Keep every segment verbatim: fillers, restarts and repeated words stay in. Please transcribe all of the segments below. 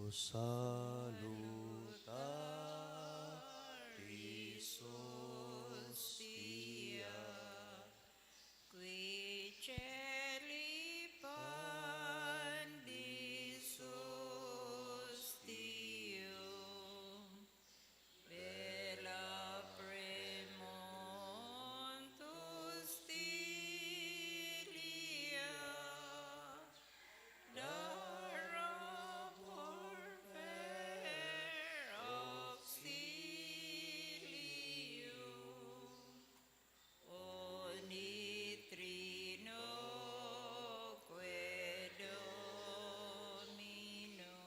Salutaris hostia, qui caeli pandis hostio, bella premunt hostilia, dara porphyr auxilium, Oni Trinoque Domino,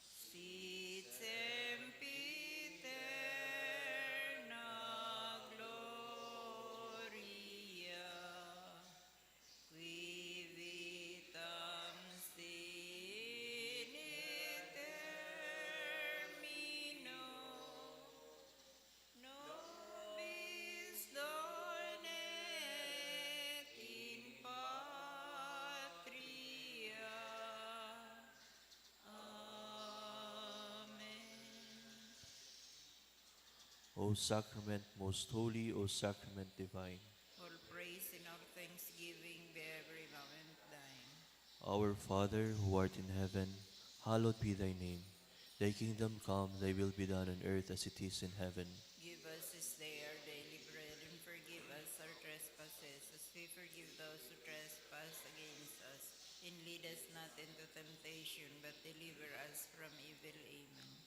sit sempiterna gloria, qui vitam sine termino, nobis donat in patria. Amen. O Sacrament most holy, O Sacrament divine. All praise and all thanksgiving be every moment thine. Our Father, who art in heaven, hallowed be thy name. Thy kingdom come, thy will be done on earth as it is in heaven. Give us this day our daily bread, and forgive us our trespasses, as we forgive those who trespass against us. And lead us not into temptation, but deliver us from evil. Amen.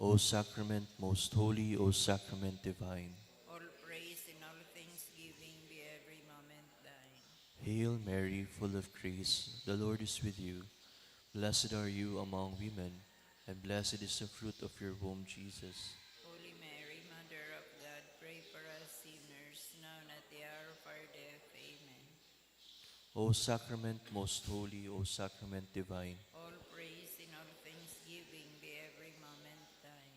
O Sacrament most holy, O Sacrament divine. All praise and all thanksgiving be every moment thine. Hail Mary, full of grace, the Lord is with you. Blessed are you among women, and blessed is the fruit of your womb, Jesus. Holy Mary, Mother of God, pray for us sinners, now and at the hour of our death. Amen. O Sacrament most holy, O Sacrament divine. All praise and all thanksgiving be every moment thine.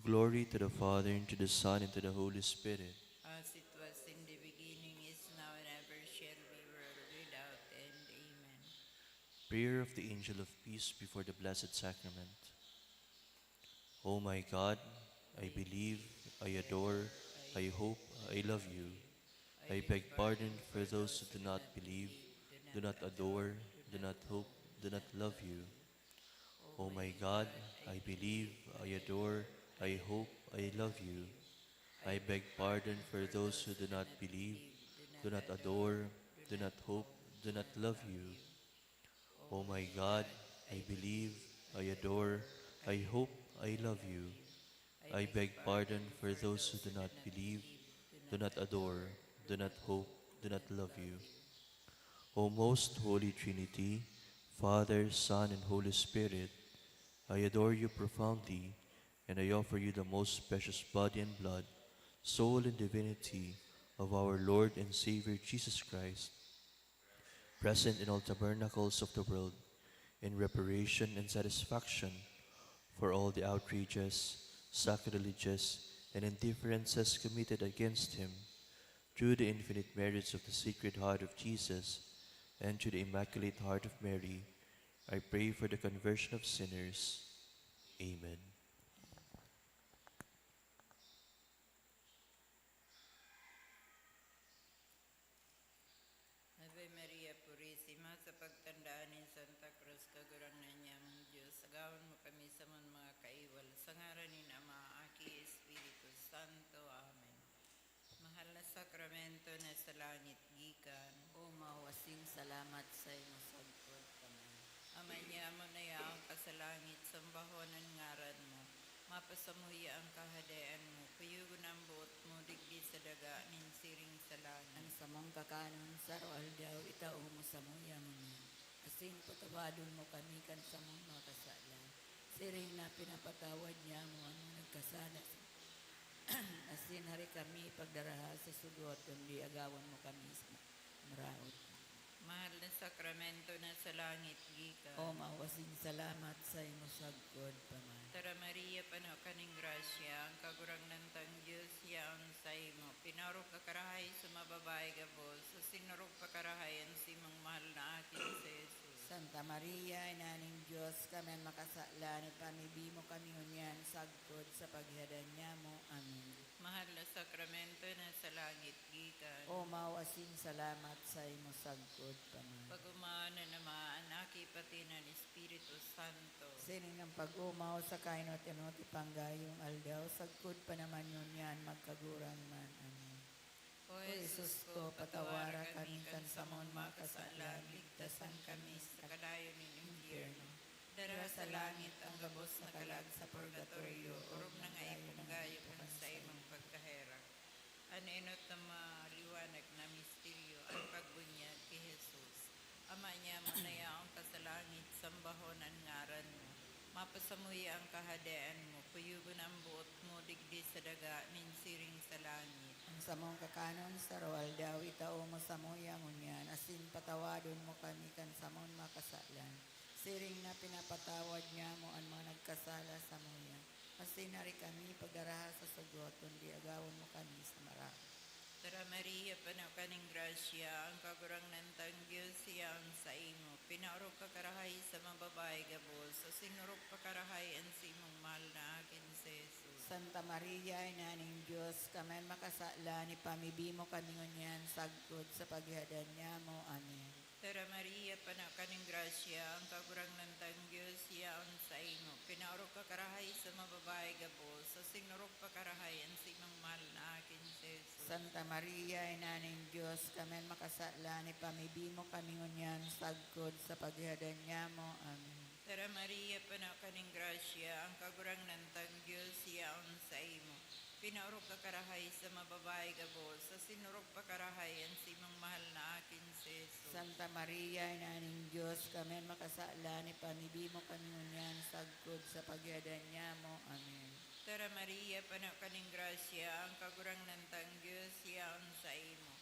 Glory to the Father, and to the Son, and to the Holy Spirit. As it was in the beginning, is now, and ever shall be, world without end. Amen. Prayer of the Angel of Peace before the Blessed Sacrament. O my God, I believe, I adore, I hope, I love you. I beg pardon for those who do not believe, do not adore, do not hope, do not love you. O my God, I believe, I adore, I hope, I love you. I beg pardon for those who do not believe, do not adore, do not hope, do not love you. O my God, I believe, I adore, I hope, I love you. I beg pardon for those who do not believe, do not adore, do not hope, do not love you. O most holy Trinity, Father, Son, and Holy Spirit, I adore you profoundly, and I offer you the most precious body and blood, soul and divinity of our Lord and Savior Jesus Christ, present in all tabernacles of the world, in reparation and satisfaction for all the outrages, sacrileges, and indifferences committed against him, through the infinite merits of the Sacred Heart of Jesus and through the Immaculate Heart of Mary, I pray for the conversion of sinners. Amen. Ave Maria Purisima, sa pagtandaan nin Santa Cruz, Kagurangnan nyamong Dios, agawon mo kami sa mga kaiwal, sa ngaran nin Ama, Aki, Espiritu Santo. Amen. Mahal na sakramento na sa langit gikan. O Ama, asin salamat saimo sagkod pa man. Ama nyamo na yaon ka sa langit, sambahon an ngaran mo. Mapasamuya an Kahadean mo, kuyogon an boot mo digdi sa daga nin siring sa langit. An samong kakanon sa aroaldaw, itao mo samuya ngunyan. Asin patawadon mo kami kan samong mga kasalan, siring na pinapatawad nyamo an mga nagkasala sa asin hari kami pagdaraha sa sugod, kundi agawon mo kami sa maraot. Mahal na sakramento na sa langit gikan. O Ama, asin salamat saimo sagkod pa man. Tara, Maria, pano ka nin grasya, ang Kagurangnan tang Dios yaon saimo. Pinarog ka karahay sa mga babayi gabos, asin narog pa karahay an simong mahal na aki na si Jesus. Santa Maria, Ina nin Dios, kami an makasala, ipamibi mo kami ngunyan sagkod sa paghihadan nyamo. Amen. Mahal na sakramento na sa langit gikan. O mao asin salamat sa imo sagkod pa man. Pag-umaon na naman an Aki, pati na an Espiritu Santo. Sining ang pag-umaw sa kainot-inot ipanggayong aldaw, sagkod pa naman ngunyan, magkagurang man. Amen. O Jesus ko, patawara kami kan samong mga kasalan, ligtasan kami sa kalayo nin impyerno. Dara sa langit ang gabos na kalag sa purgatorio, orog na nga ipunggayo kan sa imong pagkaherak. An enot na maliwanag na misteryo, an pagbunyag ki Jesus. Ama nyamo na yaon ka sa langit, sambahon an ngaran mo. Mapasamuya an kahadean mo, kuyugon an boot mo digdi sa daga nin siring sa langit. An samong kakanon sa aroaldaw, itao mo samuya ngunyan, asin patawadon mo kami kan samong mga kasalan, siring na pinapatawad nyamo an mga nagkasala samuya. Asin hari kami pagdaraha sa sugot, kundi agawon mo kami sa maraot. Tara, Maria, pano ka nin grasya, ang Kagurangnan tang Dios yaon saimo. Pinaorog ka karahay sa mga babayi gabos, asin orog pa karahay an simong mahal na aki, si Jesus. Santa Maria, Ina nin Dios, kami an makasalan, ipamibi mo kami ngunyan sagkod sa paghihadan nyamo. Amen. Tara, Maria, pano ka nin grasya, ang Kagurangnan tang Dios yaon saimo. Pinaorog ka karahay sa mga babayi gabos, asin orog pa karahay an simong mahal na aki, si Jesus. Santa Maria, Ina nin Dios, kami an makasalan, ipamibi mo kami ngunyan sagkod sa paghihadan nyamo. Amen. Tara, Maria, pano ka nin grasya, ang Kagurangnan tang Dios yaon saimo. Pinaorog ka karahay sa mga babayi gabos, asin orog pa karahay an simong mahal na aki, si Jesus. Santa Maria, Ina nin Dios, kami an makasalan, ipamibi mo kami ngunyan sagkod sa paghihadan nyamo. Amen. Tara, Maria, pano ka nin grasya, ang Kagurangnan tang Dios yaon saimo.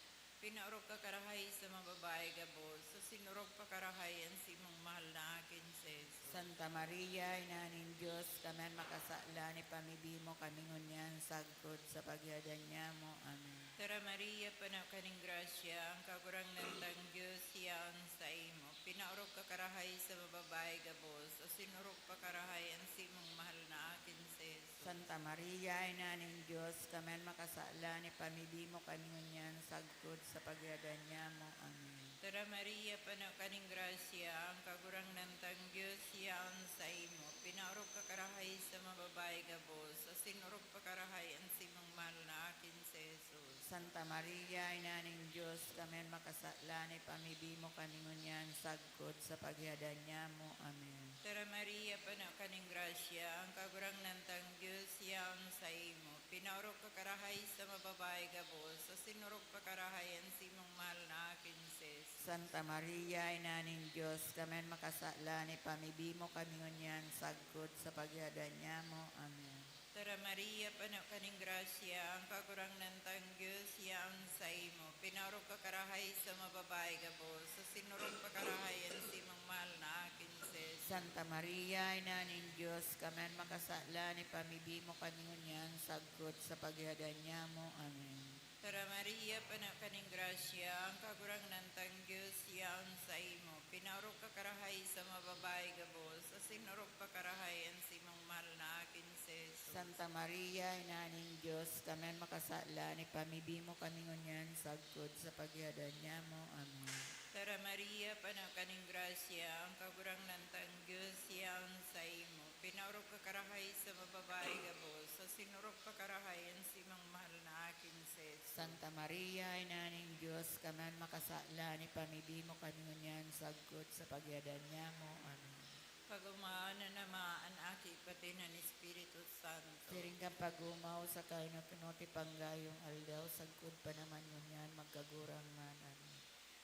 Pinaorog ka karahay sa mga babayi gabos, asin orog pa karahay an simong mahal na aki, si Jesus. Santa Maria, Ina nin Dios, kami an makasalan, ipamibi mo kami ngunyan sagkod sa paghihadan nyamo. Amen. Tara, Maria, pano ka nin grasya, ang Kagurangnan tang Dios yaon saimo. Pinaorog ka karahay sa mga babayi gabos, asin orog pa karahay an simong mahal na aki, si Jesus. Santa Maria, Ina nin Dios, kami an makasalan, ipamibi mo kami ngunyan sagkod sa paghihadan nyamo. Amen. Tara, Maria, pano ka nin grasya, ang Kagurangnan tang Dios yaon saimo. Pinaorog ka karahay sa mga babayi gabos, asin orog pa karahay an simong mahal na aki, si Jesus. Santa Maria, Ina nin Dios, kami an makasalan, ipamibi mo kami ngunyan sagkod sa paghihadan nyamo. Amen. Tara, Maria, pano ka nin grasya, ang Kagurangnan tang Dios yaon saimo. Pinaorog ka karahay sa mga babayi gabos, asin orog pa karahay an simong mahal na aki, si Jesus. Santa Maria, Ina nin Dios, kami an makasalan, ipamibi mo kami ngunyan sagkod sa paghihadan nyamo. Amen. Tara, Maria, pano ka nin grasya, ang Kagurangnan tang Dios yaon saimo. Pinaorog ka karahay sa mga babayi gabos, asin orog pa karahay an simong mahal na aki, si Jesus. Santa Maria, Ina nin Dios, kami an makasalan, ipamibi mo kami ngunyan sagkod sa paghihadan nyamo. Amen. Tara, Maria, pano ka nin grasya, ang Kagurangnan tang Dios yaon saimo. Pinaorog ka karahay sa mga babayi gabos, asin orog pa karahay an simong mahal na aki, si Jesus. Santa Maria, Ina nin Dios, kami an makasalan, ipamibi mo kami ngunyan sagkod sa paghihadan nyamo. Amen. Tara, Maria, pano ka nin grasya, ang Kagurangnan tang Dios yaon saimo. Pinaorog ka karahay sa mga babayi gabos, asin orog pa karahay an simong mahal na aki, si Jesus. Santa Maria, Ina nin Dios, kami an makasalan, ipamibi mo kami ngunyan sagkod sa paghihadan nyamo. Amen. Pag-umaon na naman an Aki, pati na an Espiritu Santo. Siring kan pag-umaw sa kainot-inot ipanggayong aldaw, sagkod pa naman ngunyan, magkagurang man. Amen.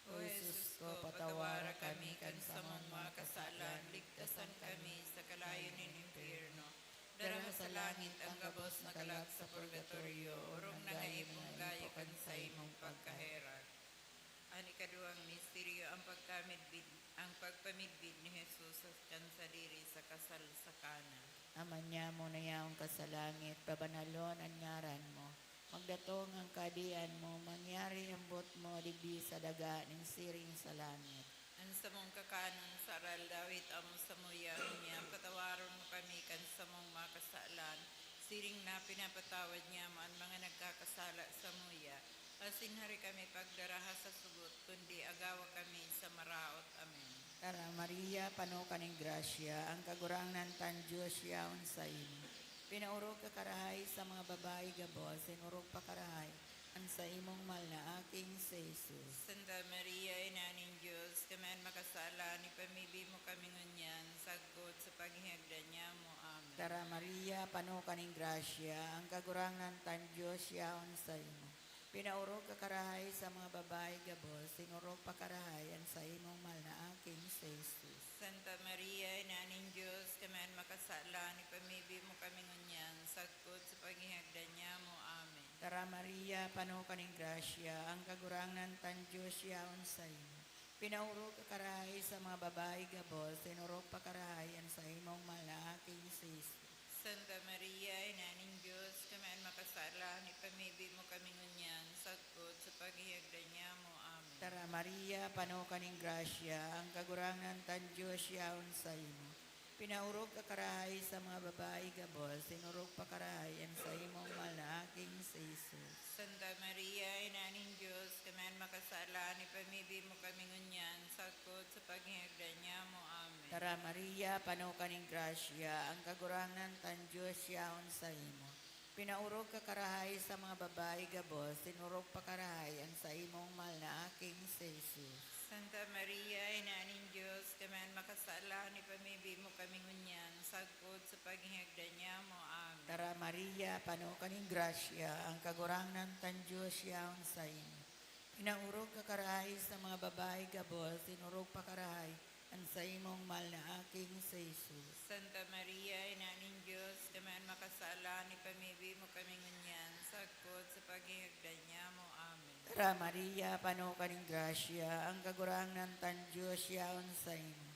O Jesus ko, patawara kami kan samong mga kasalan, ligtasan kami sa kalayo nin impyerno. Dara sa langit ang gabos na kalag sa purgatorio, orog na nga ipunggayo kan saimong pagkaherak. An ikaduwang misteryo, ang pagkamidbid, ang pagpamidbid ni Jesus kan sadiri sa kasal sa Cana. Ama nyamo na yaon ka sa langit, pabanalon an ngaran mo. Magdatong an kahadean mo, mangyari an boot mo digdi sa daga nin siring sa langit. An samong kakanon sa aroaldaw, itao mo samuya ngunyan. Patawaron mo kami kan samong mga kasalan, siring na pinapatawad niamo an mga nagkakasala samuya. Asin hari kami pagdaraha sa sugot, kundi agawa kami sa maraot. Amen. Tara, Maria, pano ka nin grasya, ang Kagurangnan kan Dios yaon saimo. Pinaorog ka karahay sa mga babayi gabos, asin orog pa karahay an saimong mahal na aki, si Jesus. Santa Maria, Ina nin Dios, kami an makasala, ipamibi mo kami ngunyan, sagkod sa paghihagdan niamo. Amen. Tara, Maria, pano ka nin grasya, ang Kagurangnan kan Dios yaon saimo. Pinaorog ka karahay sa mga babayi gabos, asin orog pa karahay an saimong mahal na aki, si Jesus. Santa Maria, Ina nin Dios, kami an makasala, ipamibi mo kami ngunyan, sagkod sa paghihagdan niamo. Amen. Tara, Maria, pano ka nin grasya, ang Kagurangnan kan Dios yaon saimo. Pinaorog ka karahay sa mga babayi gabos, asin orog pa karahay an saimong mahal na aki, si Jesus. Santa Maria, Ina nin Dios, kami an makasala, ipamibi mo kami ngunyan, sagkod sa paghihagdan niamo. Amen. Tara, Maria, pano ka nin grasya, ang Kagurangnan kan Dios yaon saimo. Pinaorog ka karahay sa mga babayi gabos, asin orog pa karahay an saimong mahal na aki, si Jesus. Santa Maria, Ina nin Dios, kami an makasala, ipamibi mo kami ngunyan, sagkod sa paghihagdan niamo. Amen. Tara, Maria, pano ka nin grasya, ang Kagurangnan kan Dios yaon saimo. Pinaorog ka karahay sa mga babayi gabos, asin orog pa karahay an saimong mahal na aki, si Jesus. Santa Maria, Ina nin Dios, kami an makasala, ipamibi mo kami ngunyan, sagkod sa paghihagdan niamo. Amen. Tara, Maria, pano ka nin grasya, ang Kagurangnan kan Dios yaon saimo. Pinaorog ka karahay sa mga babayi gabos, asin orog pa karahay an saimong mahal na aki, si Jesus. Santa Maria, Ina nin Dios, kami an makasala, ipamibi mo kami ngunyan, sagkod sa paghihagdan niamo. Amen. Tara, Maria, pano ka nin grasya, ang Kagurangnan kan Dios yaon saimo.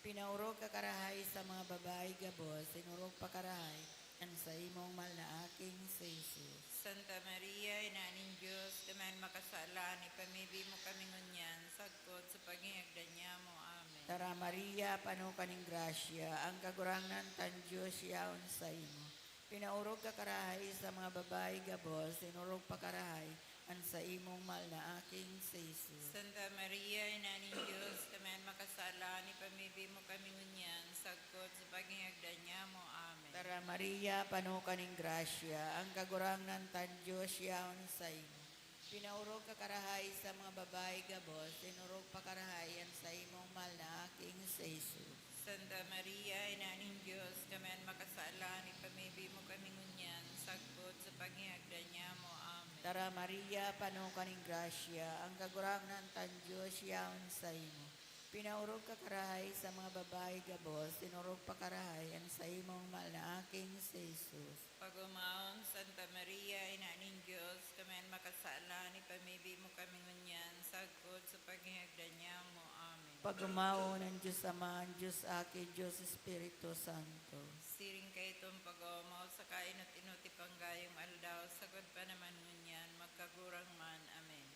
Pinaorog ka karahay sa mga babayi gabos, asin orog pa karahay an saimong mahal na aki, si Jesus. Santa Maria, Ina nin Dios, kami an makasala, ipamibi mo kami ngunyan, sagkod sa paghihagdan niamo. Amen. Tara, Maria, pano ka nin grasya, ang Kagurangnan kan Dios yaon saimo. Pinaorog ka karahay sa mga babayi gabos, asin orog pa karahay an saimong mahal na aki, si Jesus. Santa Maria, Ina nin Dios, kami an makasala, ipamibi mo kami ngunyan, sagkod sa paghihagdan niamo. Amen. Tara, Maria, pano ka nin grasya, ang Kagurangnan kan Dios yaon saimo. Pinaorog ka karahay sa mga babayi gabos, asin orog pa karahay an saimong mahal na aki, si Jesus. Santa Maria, Ina nin Dios, kami an makasala, ipamibi mo kami ngunyan, sagkod sa paghihagdan niamo. Amen. Tara, Maria, pano ka nin grasya, ang Kagurangnan kan Dios yaon saimo. Pinaorog ka karahay sa mga babayi gabos, asin orog pa karahay an saimong mahal na aki, si Jesus. Pag-omawon, Santa Maria, Ina nin Dios, kami an makasala, ipamibi mo kami ngunyan, sagkod sa paghihagdan niamo. Amen. Pag-omawon an Dios Ama, an Dios Aki, Dios Espiritu Santo. Siring kaidto an pag-oomaw sa kainot-inot, ipanggayong aldaw, sagkod pa naman ngunyan, magkagurang man. Amen.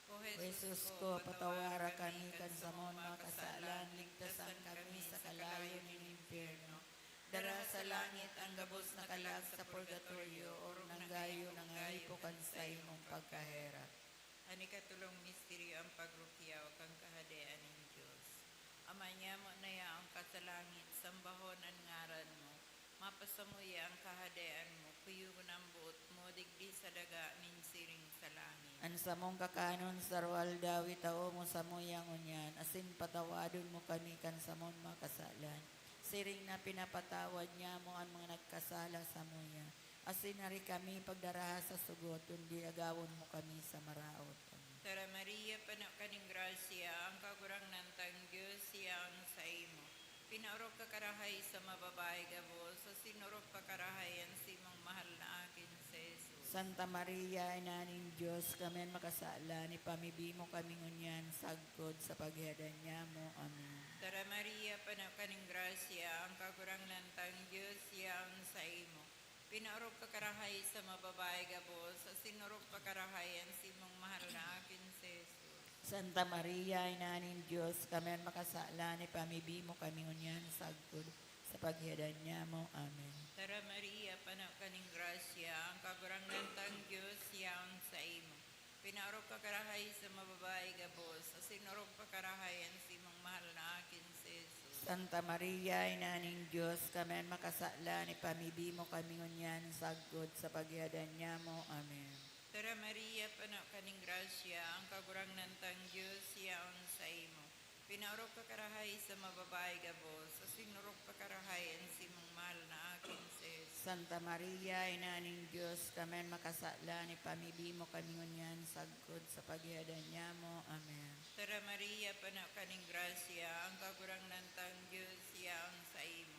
O Jesus ko, patawara kami kan samong mga kasalan, ligtasan kami sa kalayo nin impyerno. Daraha sa langit an gabos na kalag sa purgatorio, orog na kayo nangaipo kan saimong pagkaherak. An ikatolong misteryo, an pagrukyaw kan Kahadean nin Dios. Ama niamo na yaon ka sa langit, sambahon an ngaran mo. Mapasamuya an Kahadean mo, kuyogon an boot mo digdi sa daga nin siring sa langit. An samong kakanon sa aroaldaw, itao mo samuya ngunyan, asin patawadon mo kami kan samong mga kasalan, siring na pinapatawad niamo an mga nagkasala samuya. Asin hari kami pagdaraha sa sugot, kundi agawon mo kami sa maraot. Amen. Tara, Maria, pano ka nin grasya, ang Kagurangnan tang Dios yaon saimo. Pinaorog ka karahay sa mga babayi gabos, asin orog pa karahay an saimong mahal na aki, si Jesus. Santa Maria, Ina nin Dios, kami an makasalan, ipamibi mo kami ngunyan sagkod sa paghihadan niamo. Amen. Tara, Maria, pano ka nin grasya, ang Kagurangnan tang Dios yaon saimo. Pinaorog ka karahay sa mga babayi gabos, asin orog pa karahay an saimong mahal na aki, si Jesus. Santa Maria, Ina nin Dios, kami an makasalan, ipamibi mo kami ngunyan sagkod sa paghihadan nyamo. Amen. Tara, Maria, pano ka nin grasya, ang Kagurangnan tang Dios yaon saimo. Pinaorog ka karahay sa mga babayi gabos, asin orog pa karahay an simong mahal na aki na si Jesus. Santa Maria, Ina nin Dios, kami an makasalan, ipamibi mo kami ngunyan sagkod sa paghihadan nyamo. Amen. Tara, Maria, pano ka nin grasya, ang Kagurangnan tang Dios yaon saimo. Pinaorog ka karahay sa mga babayi gabos, asin orog pa karahay an simong mahal na aki na si Jesus. Santa Maria, Ina nin Dios, kami an makasalan, ipamibi mo kami ngunyan sagkod sa paghihadan nyamo. Amen. Tara, Maria, pano ka nin grasya, ang Kagurangnan tang Dios yaon saimo.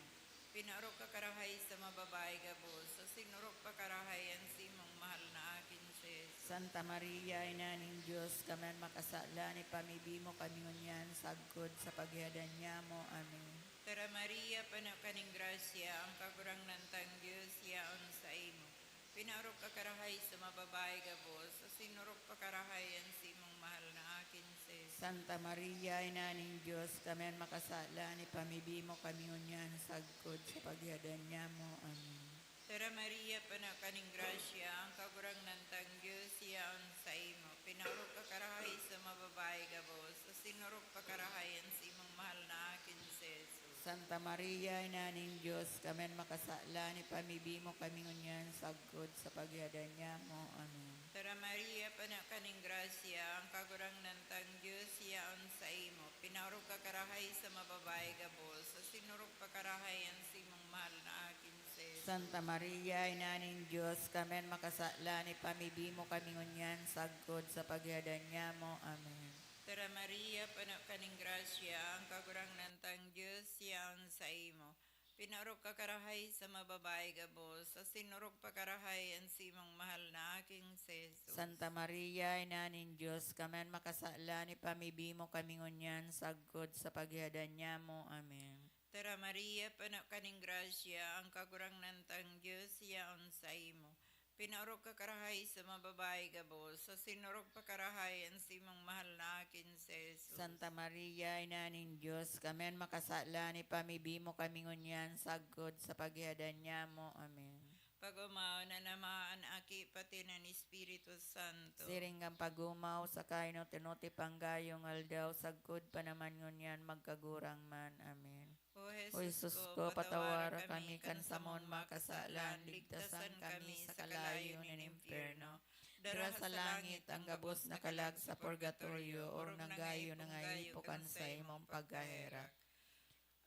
Pinaorog ka karahay sa mga babayi gabos, asin orog pa karahay an simong mahal na aki na si Jesus. Santa Maria, Ina nin Dios, kami an makasalan, ipamibi mo kami ngunyan sagkod sa paghihadan nyamo. Amen. Tara, Maria, pano ka nin grasya, ang Kagurangnan tang Dios yaon saimo. Pinaorog ka karahay sa mga babayi gabos, asin orog pa karahay an simong mahal na aki na si Jesus. Santa Maria, Ina nin Dios, kami an makasalan, ipamibi mo kami ngunyan sagkod sa paghihadan nyamo. Amen. Tara, Maria, pano ka nin grasya, ang Kagurangnan tang Dios yaon saimo. Pinaorog ka karahay sa mga babayi gabos, asin orog pa karahay an simong mahal na aki na si Jesus. Santa Maria, Ina nin Dios, kami an makasalan, ipamibi mo kami ngunyan sagkod sa paghihadan nyamo. Amen. Tara, Maria, pano ka nin grasya, ang Kagurangnan tang Dios yaon saimo. Pinaorog ka karahay sa mga babayi gabos, asin orog pa karahay an simong mahal na aki na si Jesus. Santa Maria, Ina nin Dios, kami an makasalan, ipamibi mo kami ngunyan sagkod sa paghihadan nyamo. Amen. Tara, Maria, pano ka nin grasya, ang Kagurangnan tang Dios yaon saimo. Pinaorog ka karahay sa mga babayi gabos, asin orog pa karahay an simong mahal na aki na si Jesus. Santa Maria, Ina nin Dios, kami an makasalan, ipamibi mo kami ngunyan sagkod sa paghihadan nyamo. Amen. Tara, Maria, pano ka nin grasya, ang Kagurangnan tang Dios yaon saimo. Pinaorog ka karahay sa mga babayi gabos, asin orog pa karahay an simong mahal na aki na si Jesus. Santa Maria, Ina nin Dios, kami an makasalan, ipamibi mo kami ngunyan sagkod sa paghihadan nyamo. Amen. Pag-omaon an Ama, an Aki, pati an Espiritu Santo. Siring kan pag-omaw, sa kainot-inot, panggayong aldaw, sagkod pa naman ngunyan, magkagurang man. Amen. O Jesus ko, patawara kami kan samong mga kasalan, ligtasan kami sa kalayo nin impyerno. Dara sa langit an gabos na kalag sa purgatorio, orog na gayo nangahipo kan saimong pagkaherak.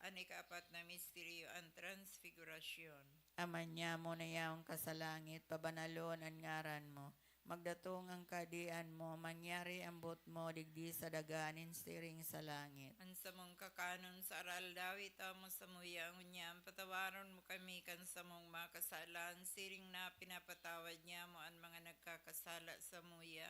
An ikaapat na misteryo, an Transfigurasyon. Ama nyamo na yaon ka sa langit, pabanalon an ngaran mo. Magdatong an kahadean mo, mangyari an boot mo digdi sa daga nin siring sa langit. An samong kakanon sa aroaldaw, itao mo samuya ngunyan, patawaron mo kami kan samong mga kasalan, siring na pinapatawad nyamo an mga nagkakasala samuya.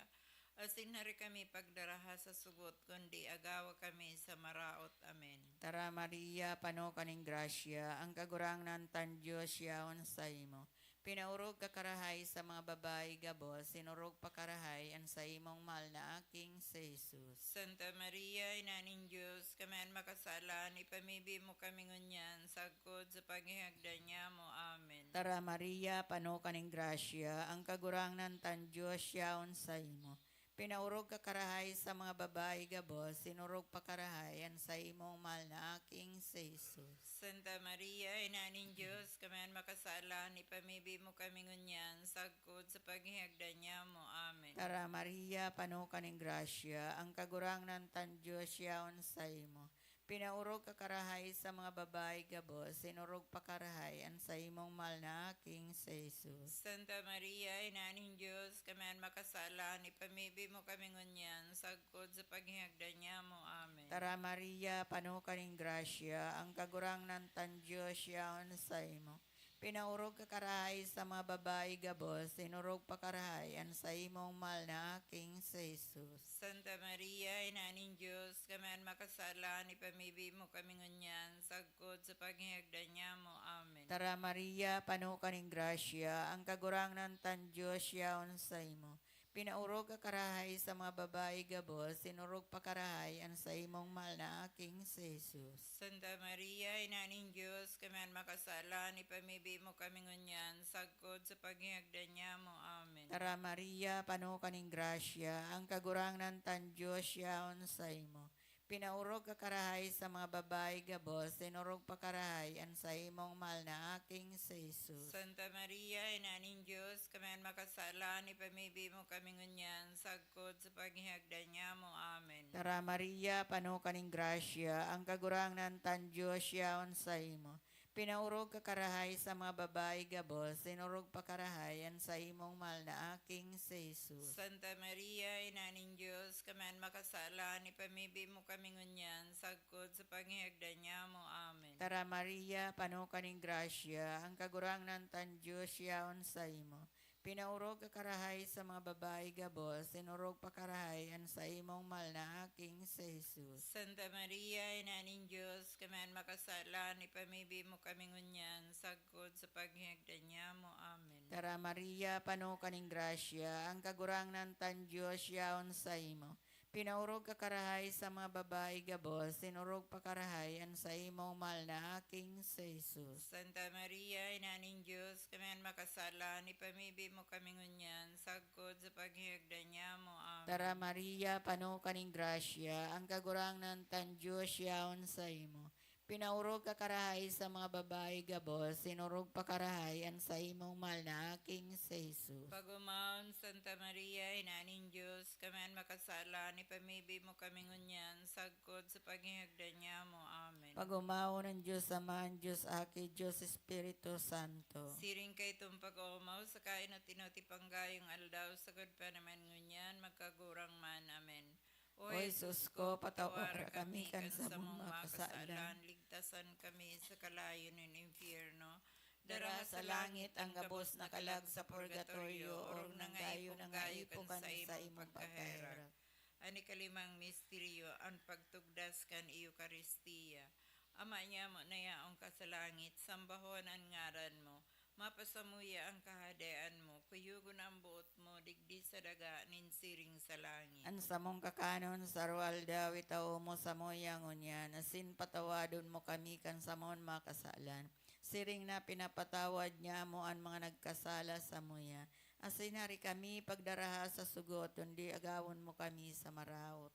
Asin hari kami pagdaraha sa sugot, kundi agawa kami sa maraot. Amen. Tara, Maria, pano ka nin grasya, ang Kagurangnan tang Dios yaon saimo. Pinaorog ka karahay sa mga babayi gabos, sinorog pa karahay an saimong mahal na aking si Jesus. Santa Maria, Ina nin Dios, kami an makasalan, ipamibi mo kami ngunyan, sagkod sa paghihagdan nyamo. Amen. Tara, Maria, pano ka nin grasya, ang Kagurangnan tang Dios yaon saimo. Pinaorog ka karahay sa mga babayi gabos, sinorog pa karahay an saimong mahal na aking si Jesus. Santa Maria, Ina nin Dios, kami an makasalan, ipamibi mo kami ngunyan, sagkod sa paghihagdan nyamo. Amen. Tara, Maria, pano ka nin grasya, ang Kagurangnan tang Dios yaon saimo. Pinaorog ka karahay sa mga babayi gabos, sinorog pa karahay an saimong mahal na aking si Jesus. Santa Maria, Ina nin Dios, kami an makasalan, ipamibi mo kami ngunyan, sagkod sa paghihagdan nyamo. Amen. Tara, Maria, pano ka nin grasya, ang Kagurangnan tang Dios yaon saimo. Pinaorog ka karahay sa mga babayi gabos, sinorog pa karahay an saimong mahal na aking si Jesus. Santa Maria, Ina nin Dios, kami an makasalan, ipamibi mo kami ngunyan, sagkod sa paghihagdan nyamo. Amen. Tara, Maria, pano ka nin grasya, ang Kagurangnan tang Dios yaon saimo. Pinaorog ka karahay sa mga babayi gabos, sinorog pa karahay an saimong mahal na aking si Jesus. Santa Maria, Ina nin Dios, kami an makasalan, ipamibi mo kami ngunyan, sagkod sa paghihagdan nyamo. Amen. Tara Maria, pano ka ning grasya, ang Kagurangnan tan Dios yaon saimo. Pinaorog ka karahay sa mga babayi gabos, sinorog pa karahay an saimong mahal na aking si Jesus. Santa Maria, Ina nin Dios, kami an makasalan, ipamibi mo kami ngunyan, sagkod sa paghihagdan nyamo. Amen. Tara Maria, pano ka ning grasya, ang Kagurangnan tan Dios yaon saimo. Pinaorog ka karahay sa mga babayi gabos, sinorog pa karahay an saimong mahal na aking si Jesus. Santa Maria, Ina nin Dios, kami an makasalan, ipamibi mo kami ngunyan, sagkod sa paghihagdan nyamo. Amen. Tara Maria, pano ka ning grasya, ang Kagurangnan tan Dios yaon saimo. Pinaorog ka karahay sa mga babayi gabos, sinorog pa karahay an saimong mahal na aking si Jesus. Santa Maria, Ina nin Dios, kami an makasalan, ipamibi mo kami ngunyan, sagkod sa paghihagdan nyamo. Amen. Tara Maria, pano ka ning grasya, ang Kagurangnan tan Dios yaon saimo. Pinaorog ka karahay sa mga babayi gabos, sinorog pa karahay an saimong mahal na aking si Jesus. Santa Maria, Ina nin Dios, kami an makasalan, ipamibi mo kami ngunyan, sagkod sa paghihagdan nyamo. Amen. Tara Maria, pano ka ning grasya, ang Kagurangnan tan Dios yaon saimo. Pinaorog ka karahay sa mga babayi gabos, sinorog pa karahay an saimong mahal na aking si Jesus. Pag-omawon, Santa Maria, Ina nin Dios, kami an makasalan, ipamibi mo kami ngunyan, sagkod sa paghihagdan nyamo. Amen. Pag-omawon an Dios Ama, an Dios Aki, Dios Espiritu Santo. Siring kaitong pag-oomaw sa kainot-inot ipanggayong aldaw, sagkod pa naman ngunyan, magkagurang man. Amen. O Jesus ko, patawara kami kan samong mga kasalan, ligtasan kami sa kalayo nin impyerno. Dara sa langit ang gabos na kalag sa purgatorio, orog na nga ipo kan saimong pagkaherak. An ikalimang misteryo, an pagtugdas kan Eukaristia. Ama nyamo na yaon ka sa langit, sambahon an ngaran mo. Mapasamuya an kahadean mo, kuyogon an boot mo digdi sa daga nin siring sa langit. An samong kakanon sa aroaldaw itao mo samuya ngunyan, asin patawadon mo kami kan samon mga kasalan, siring na pinapatawad nyamo an mga nagkasala samuya. Asin hari kami pagdaraha sa sugot, kundi agawon mo kami sa maraot.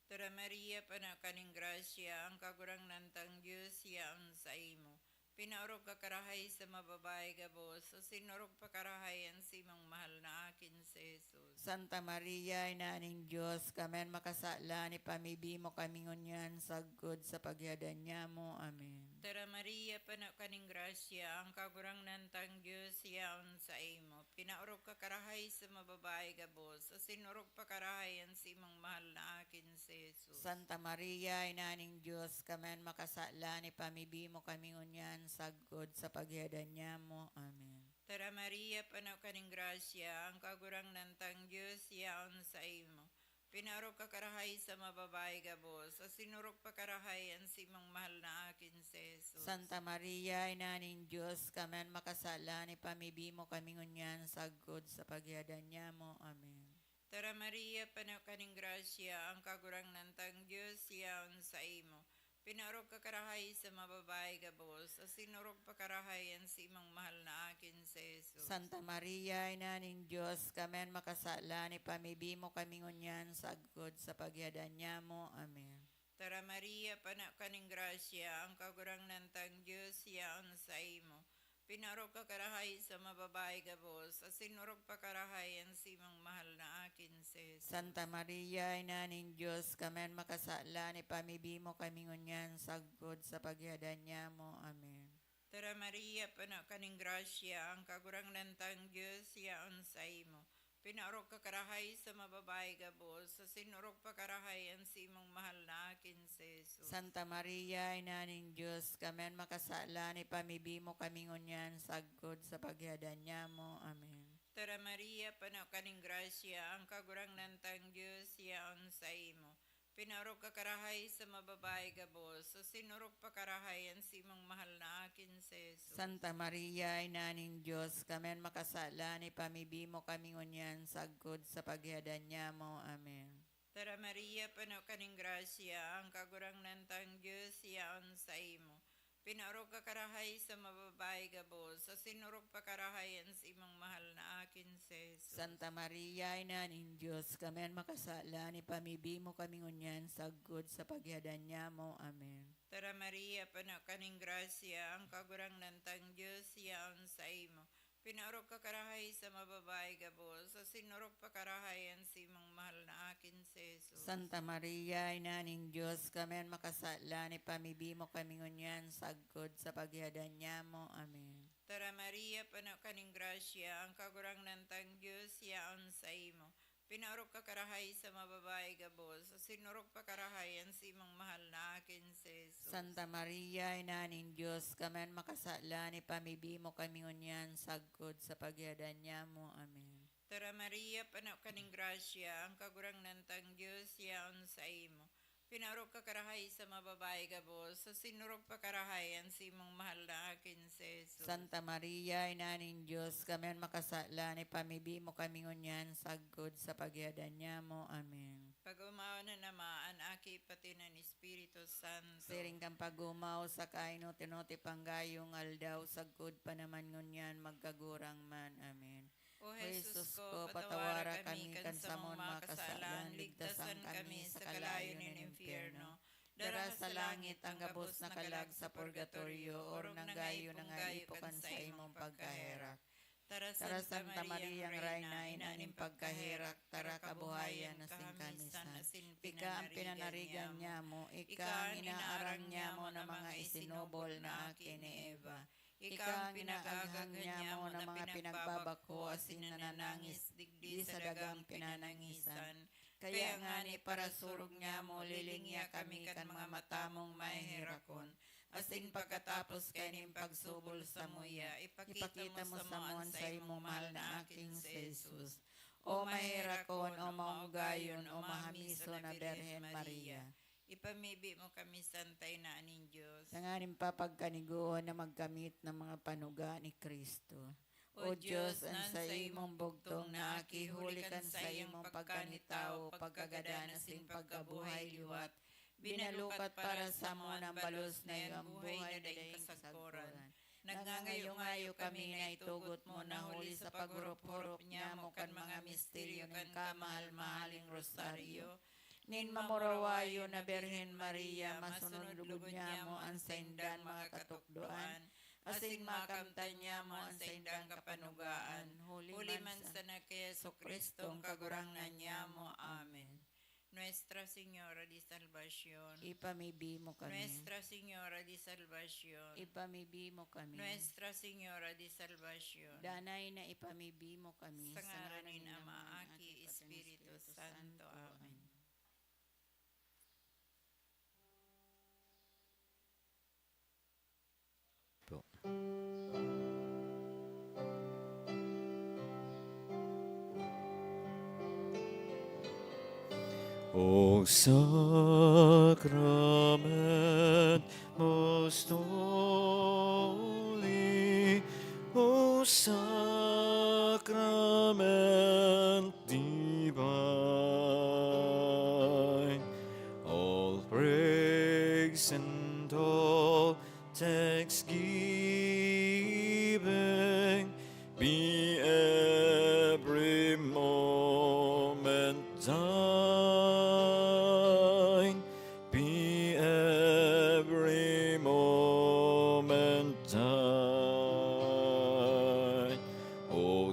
Tara Maria, pano ka nin grasya, ang Kagurangnan tang Dios yaon saimo. Pinaorog ka karahay sa mga babayi gabos, asin orog pa karahay an simong mahal na akin si Jesus. Santa Maria, Ina nin Dios, kami an makasalan, ipamibi mo kami ngunyan sagkod sa paghihadan nyamo. Amen. Tara Maria, pano ka nin grasya, ang Kagurangnan tang Dios yaon saimo. Pinaorog ka karahay sa mga babayi gabos, asin orog pa karahay an simong mahal na akin si Jesus. Santa Maria, Ina nin Dios, kami an makasalan, ipamibi mo kami ngunyan sagkod sa paghihadan nyamo. Amen. Tara Maria, pano ka nin grasya, ang Kagurangnan tang Dios yaon saimo. Pinaorog ka karahay sa mga babayi gabos, asin orog pa karahay an simong mahal na akin si Jesus. Santa Maria, Ina nin Dios, kami an makasalan, ipamibi mo kami ngunyan sagkod sa paghihadan nyamo. Amen. Tara Maria, pano ka nin grasya, ang Kagurangnan tang Dios yaon saimo. Pinaorog ka karahay sa mga babayi gabos, asin orog pa karahay an simong mahal na akin si Jesus. Santa Maria, Ina nin Dios, kami an makasalan, ipamibi mo kami ngunyan sagkod sa paghihadan nyamo. Amen. Tara Maria, pano ka nin grasya, ang Kagurangnan tang Dios yaon saimo. Pinaorog ka karahay sa mga babayi gabos, asin orog pa karahay an simong mahal na akin si Jesus. Santa Maria, Ina nin Dios, kami an makasalan, ipamibi mo kami ngunyan sagkod sa paghihadan nyamo. Amen. Tara Maria, pano ka nin grasya, ang Kagurangnan tang Dios yaon saimo. Pinaorog ka karahay sa mga babayi gabos, asin orog pa karahay an simong mahal na akin si Jesus. Santa Maria, Ina nin Dios, kami an makasalan, ipamibi mo kami ngunyan sagkod sa paghihadan nyamo. Amen. Tara Maria, pano ka nin grasya, ang Kagurangnan tang Dios yaon saimo. Pinaorog ka karahay sa mababae gabos, asin orog pa karahay an simong mahal na akin si Jesus. Santa Maria, Ina nin Dios, kami an makasala, ipamibi mo kami ngunyan sagkod sa paghihadan nyamo. Amen. Tara Maria, pano ka nin grasya, ang Kagurangnan tang Dios yaon saimo. Pinaorog ka karahay sa mababae gabos, asin orog pa karahay an simong mahal na akin si Jesus. Santa Maria, Ina nin Dios, kami an makasala, ipamibi mo kami ngunyan sagkod sa paghihadan nyamo. Amen. Tara Maria, pano ka nin grasya, ang Kagurangnan tang Dios yaon saimo. Pinaorog ka karahay sa mababae gabos, asin orog pa karahay an simong mahal na akin si Jesus. Santa Maria, Ina nin Dios, kami an makasala, ipamibi mo kami ngunyan sagkod sa paghihadan nyamo. Amen. Tara Maria, pano ka nin grasya, ang Kagurangnan tang Dios yaon saimo. Pinaorog ka karahay sa mababae gabos, asin orog pa karahay an simong mahal na akin si Jesus. Santa Maria, Ina nin Dios, kami an makasala, ipamibi mo kami ngunyan sagkod sa paghihadan nyamo. Amen. Tara Maria, pano ka nin grasya, ang Kagurangnan tang Dios yaon saimo. Pinaorog ka karahay sa mababae gabos, asin orog pa karahay an simong mahal na akin si Jesus. Santa Maria, Ina nin Dios, kami an makasala, ipamibi mo kami ngunyan sagkod sa paghihadan nyamo. Amen. Pag-omawan an Ama, an Aki, pati an Espiritu Santo. Siring kan pag-omaw sa kainot-inot panggayo nga aldaw, sagkod pa naman ngunyan, magkagurang man. Amen. O Jesus ko, patawara kami kan samong mga kasalan, ligtasan kami sa kalayo nin impyerno. Dara sa langit ang gabos na kalag sa purgatorio, orog na gayo na nga ipo kan saimong pagkaherak. Tara, Santa Mariang Reyna, ina nin pagkaherak, tara kabuhayan asin kamisan, ika an pinanarigan nyamo, ika an inaarang nyamo na mga isinubol na aki ni Eva. Ika an pinag-aaghan nyamo na mga pinagbabako asin nananangis digdi sa dagang pinanangisan. Kaya ngani, parasurog nyamo, lilingya kami kan mga mata mong maheherakon, asin pagkatapos kaini nin pagsubol samuya, ipakita mo samo an saimong mahal na aking si Jesus. O maheherakon, o maonggayon, o mahamiso na Birhen Maria, ipamibi mo kami, Santa Ina nin Dios, tanganing papagkanigoohan na magkamit ng mga panuga ni Cristo. O Dios, an saimong bugtong na aki, huli kan saimong pagkanitawo, pagkagadan asin pagkabuhay liwat, binalukat para samo an balos na iyo, an buhay na daing kasagkoran. Nagngangayo-ngayo kami na itugot mo na huli sa paghurup-hurup nyamo kan mga misteryo kan kamahal-mahaling rosaryo, nin mamurawayon na Birhen Maria, masunod lugod nyamo an saindang mga katukdoan, asin makamtan nyamo an saindang kapanugaan, huli man sana ki Jesu-Cristo, an Kagurangnan nyamo. Amen. Nuestra Señora de Salvacion, ipamibi mo kami. Nuestra Señora de Salvacion, ipamibi mo kami. Nuestra Señora de Salvacion, danay na ipamibi mo kami. Sa ngaran nin Ama, Aki, Espiritu Santo. Amen. Po. O Sacrament most holy, O Sacrament divine, all praise and all thanksgiving be every moment thine, be every moment thine. O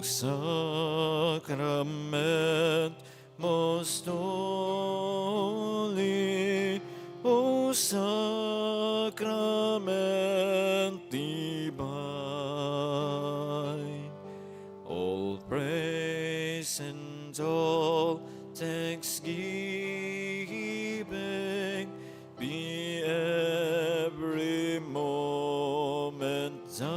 Sacrament most holy, O Sacrament divine, all praise and all thanksgiving be every moment thine,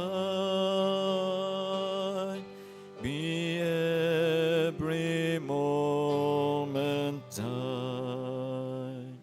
be every moment thine.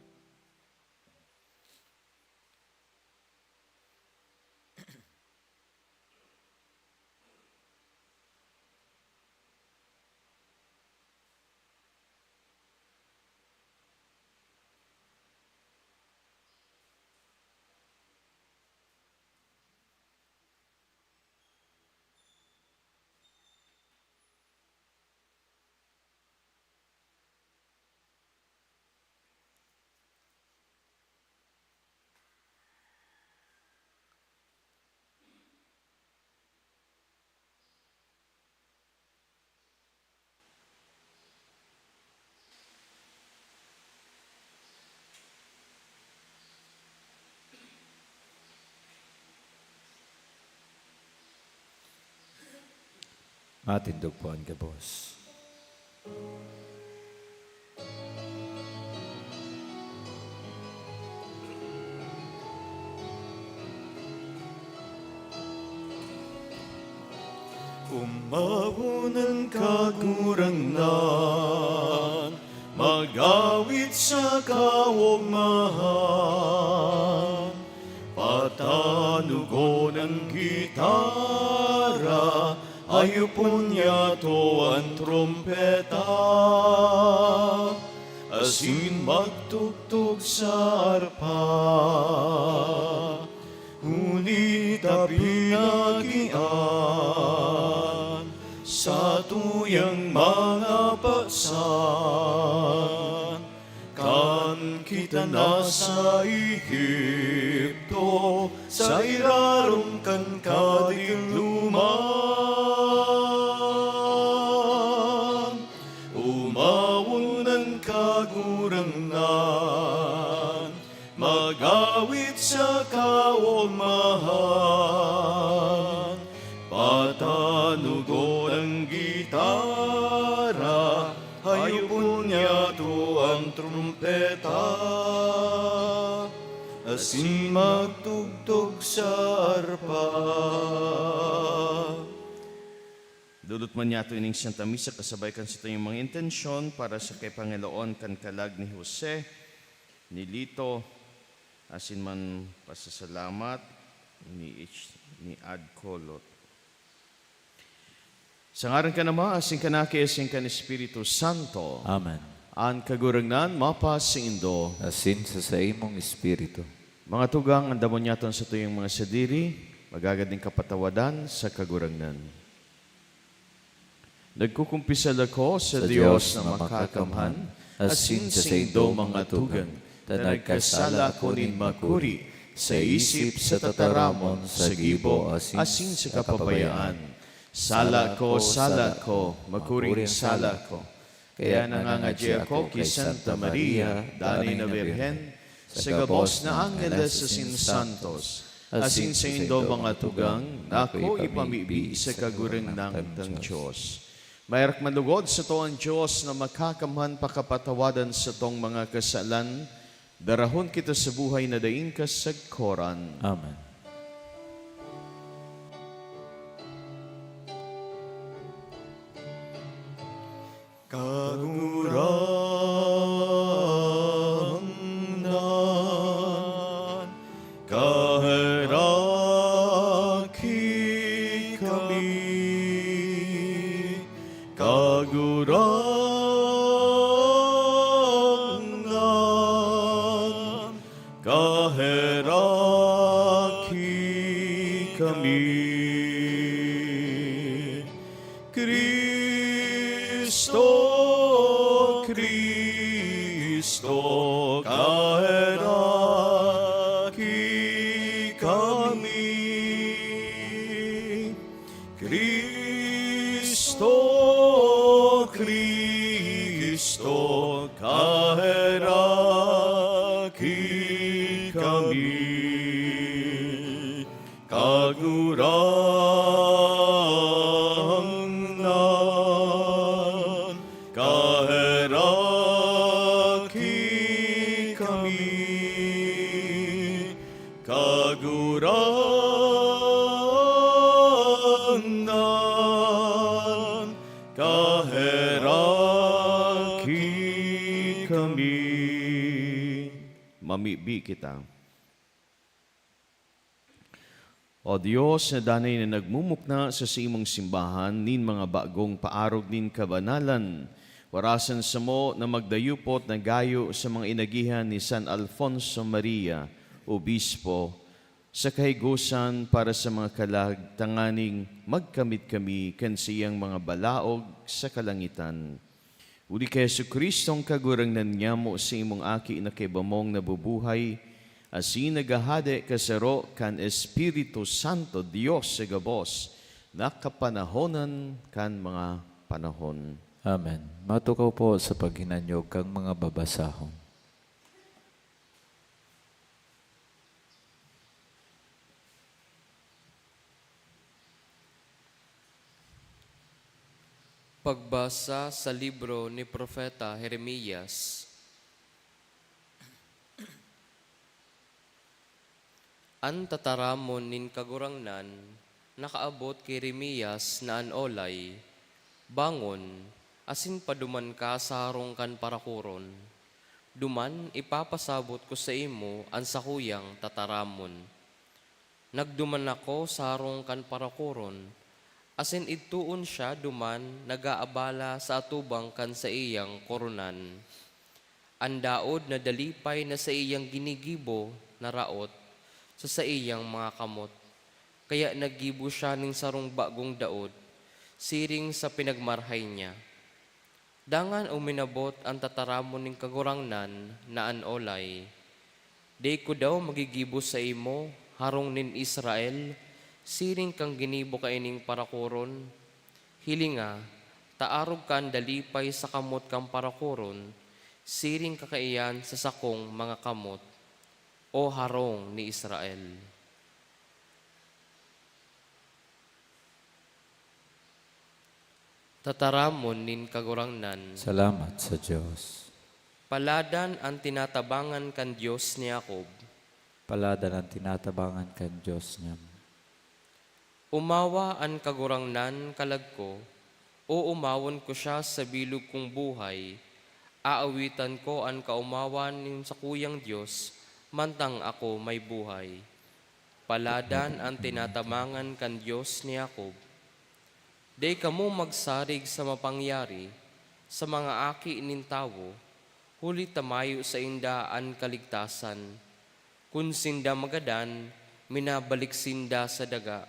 Matindog po an gabos. Umawon an Kagurangnan, mag-awit sa kaogmahan. Patanogon an gitara, hayopon niyato an trompeta, asin magtugtog sa arpa. Huli ta pinagian satuyang mga pasan, kan kita nasa Egipto, sa irarom kan kadigluman. Umawon an Kagurangnan, mag-awit sa kaogmahan. Patanogon an gitara, hayopon niyato an trompeta, asin magtugtog sa arpa. Dulot man niyato ining Santa Misa kasabay kan satuyang mga intensyon para sa kaipangilaon kan kalag ni Jose, ni Lito, asin man pasasalamat ni H-, ni Ad Colot. Sa ngaran kan Ama, asin kan Aki, asin kan Espiritu Santo. Amen. An Kagurangnan mapasaindo. Asin sa saimong espiritu. Mga tugang, andamon niyato an satuyang mga sadiri, magagad nin kapatawadan sa Kagurangnan. Nagkukumpisal ako sa Sa Dios Dios na na makakamhan, makakamhan, asin asin sa saindo, saindo, mga mga tugang, tugang, ta ta nagkasala nagkasala ako ako nin nin makuri, makuri, sa sa isip, isip, sa sa tataramon, tataramon, sa sa gibo, gibo, asin asin sa sa kapabayaan. kapabayaan. Sala ko, sala ko, makuring sala ko. Kaya nangangadyi ako ki Santa Maria, danay na Birhen, sa gabos na angeles asin santos, asin saindo mga tugang, na ako ipamibi sa Kagurangnan tang Dios. Maherak man lugod sato an Dios na makakamhan pakapatawadan satong mga kasalan, darahon kita sa buhay na daing kasagkoran. Amen. Kagurangnan, kaheraki kami. Kagurangnan, kaheraki kami. Cristo, Cristo, kaheraki kami. Cristo, Cristo, kaheraki kami. Kagurangnan, kaheraki kami. Kagurangnan, kaheraki kami. Mamibi kita. O Dios, na danay na nagmumukna sa saimong simbahan nin mga bagong paarog nin kabanalan, warasan samo na magdayupot na gayo sa mga inagihan ni San Alfonso Maria, Obispo, sa kahigosan para sa mga kalag, tanganing magkamit kami kan saiyang mga balaog sa kalangitan. Huli ki Jesu-Cristo, an Kagurangnan nyamo, sa imong Aki na kaiba mong nabubuhay, asin naghahade kasaro kan Espiritu Santo, Dios sa gabos, na kapanahonan kan mga panahon. Amen. Matukaw po sa paghinanyog kan mga babasahon. Pagbasa sa libro ni Propeta Jeremias. An tataramon nin Kagurangnan nakaabot ki Jeremias na an olay, "Bangon, asin paduman ka sa harong kan parakoron. Duman ipapasabot ko saimo an sakuyang tataramon." Nagduman ako sa harong kan parakoron, asin idtoon siya duman nag-aabala sa atubang kan saiyang koronan. An daod na dalipay na saiyang ginigibo naraot sa saiyang mga kamot, kaya naggibo siya nin sarong bagong daod siring sa pinagmarhay niya. Dangan uminabot an tataramon nin Kagurangnan na an olay, "Dai ko daw magigibo saimo, harong nin Israel, siring kan ginibo kaining parakoron? Hilinga, ta arog kan dalipay sa kamot kan parakoron, siring ka kaiyan sa sakong mga kamot, O harong ni Israel." Tataramon nin Kagurangnan. Salamat sa Dios. Paladan an tinatabangan kan Dios ni Jacob. Paladan an tinatabangan kan Dios niyam. Umawa an Kagurangnan, kalag ko, oomawon ko siya sa bilog kong buhay, aawitan ko an kaomawan nin sakuyang Dios, mantang ako may buhay. Paladan an tinatabangan kan Dios ni Jacob. Dai kamo magsarig sa mapangyari, sa mga aki nin tawo, huli ta mayo sainda an kaligtasan. Kun sinda magadan, minabalik sinda sa daga.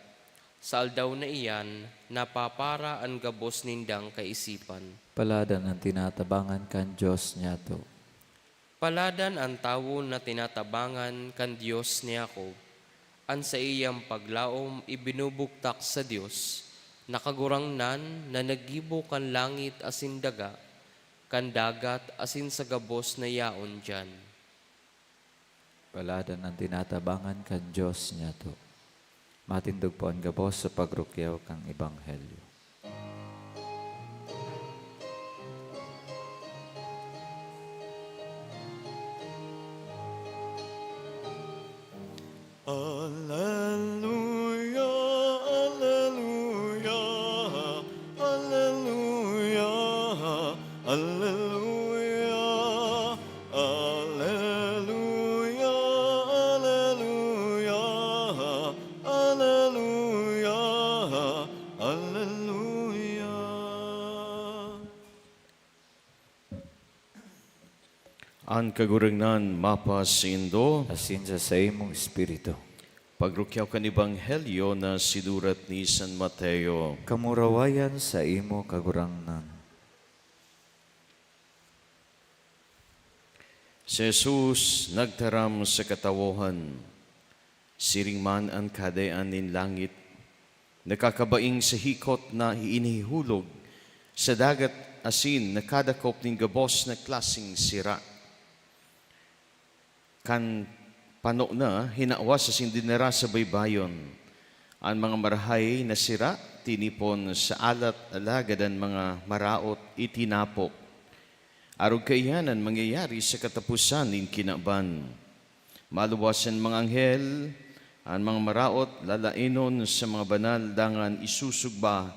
Sa aldaw na iyan, napapara an gabos nindang kaisipan. Paladan an tinatabangan kan Dios niyato. Paladan an tawo na tinatabangan kan Dios ni Jacob. An saiyang paglaom ibinubugtak sa Dios, na Kagurangnan na naggibo kan langit asin daga, kan dagat asin sa gabos na yaon diyan. Paladan an tinatabangan kan Dios niyato. Matindog po an gabos sa pagrukyaw kan Ebanghelyo. Aleluya, aleluya, aleluya, aleluya, aleluya, aleluya, aleluya, aleluya. An Kagurangnan mapasaindo. Asin sa saimong espiritu. Pagrukyaw kan Ebanghelyo na sinurat ni San Mateo. Kamurawayan saimo, Kagurangnan. Si Jesus nagtaram sa katawohan, siring man an Kahadean nin langit, nakakabaing sa hikot na inihulog sa dagat asin nakadakop nin gabos na klaseng sira. Kan pano na, hinawas asin dinara sa baybayon. An mga marahay na sira tinipon sa alat, alagad an mga maraot itinapok. Arog kaiyan an mangyayari sa kataposan nin kinaban. Maluwas an mga anghel, an mga maraot lalainon sa mga banal dangan isusugba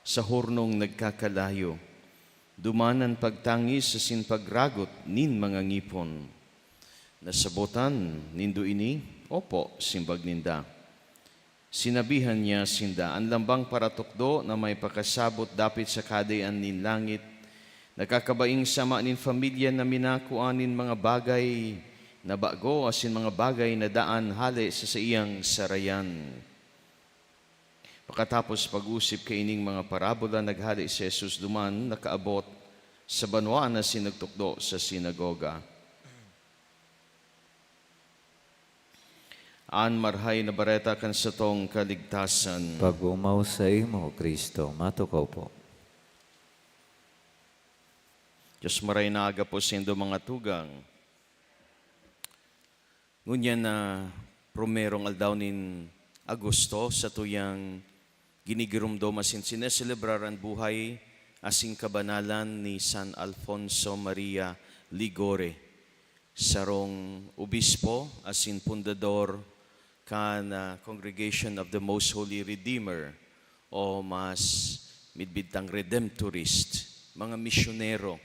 sa hornong nagkakalayo. Duman an pagtangis asin pagragot nin mga ngipon. "Nasabotan nindo ini?" "Opo," simbag ninda. Sinabihan niya sinda, "An lambang paratukdo na may pakasabot dapit sa Kahadean nin langit, nakakabaing sama nin pamilya na minakua nin mga bagay na bago asin mga bagay na daan hale sa saiyang sarayan." Pakatapos pag-osip kaining mga parabola, naghale si Jesus duman, nakaabot sa banwaan asin nagtukdo sa sinagoga. An Marahay na Bareta kan satong kaligtasan. Pag-omaw saimo, Cristo. Matukaw po. Dios, maray na aga po saindo, mga tugang. Ngunyan na primerong aldaw nin Agosto, satuyang ginigiromdom asin sineselebrar an buhay asin kabanalan ni San Alfonso Maria Ligore, sarong obispo asin pundador kan, ah, Congregation of the Most Holy Redeemer, o mas midbid tang Redemptorist, mga misyonero.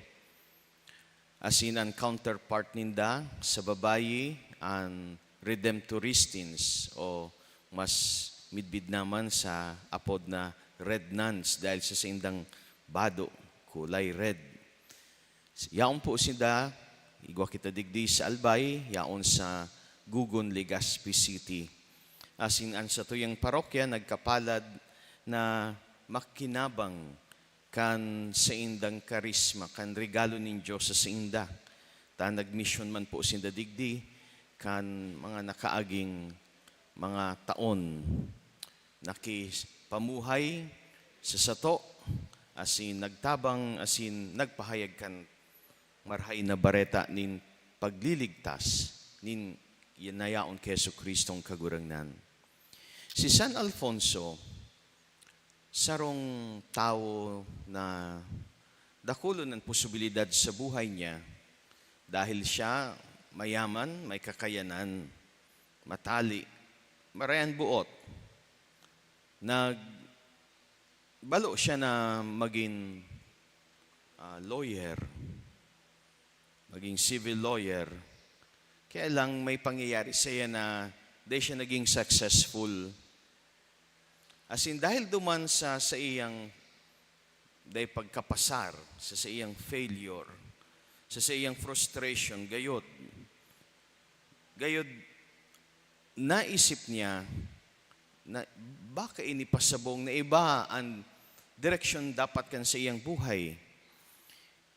Asin an counterpart ninda sa babayi, an Redemptoristines, o mas midbid naman sa apod na Red Nuns, dahil sa saindang bado, kulay red. Yaon po sinda, igwa kita digdi sa Albay, yaon sa Gugon, Legazpi City. Asin an satuyang parokya nagkapalad na makinabang kan saindang karisma, kan regalo nin Dios sa sainda. Ta nagmisyon man po sinda digdi kan mga nakaaging mga taon. Nakipamuhay sa sato, asin nagtabang, asin nagpahayag kan Marahay na Bareta nin pagliligtas nin nayaon ki Jesu-Cristong Kagurangnan. Si San Alfonso, sarong tawo na dakulon an posibilidad sa buhay niya, dahil siya mayaman, may kakayanan, matali, maray an buot. Nagbalo siya na magin, ah, lawyer, maging civil lawyer. Kaya lang may pangyayari saiya na dai siya naging successful. Asin dahil duman sa saiyang dai pagkapasar, sa saiyang failure, sa saiyang frustration, gayod, gayod naisip niya na baka ini pasabong na iba an direksyon dapat kan saiyang buhay.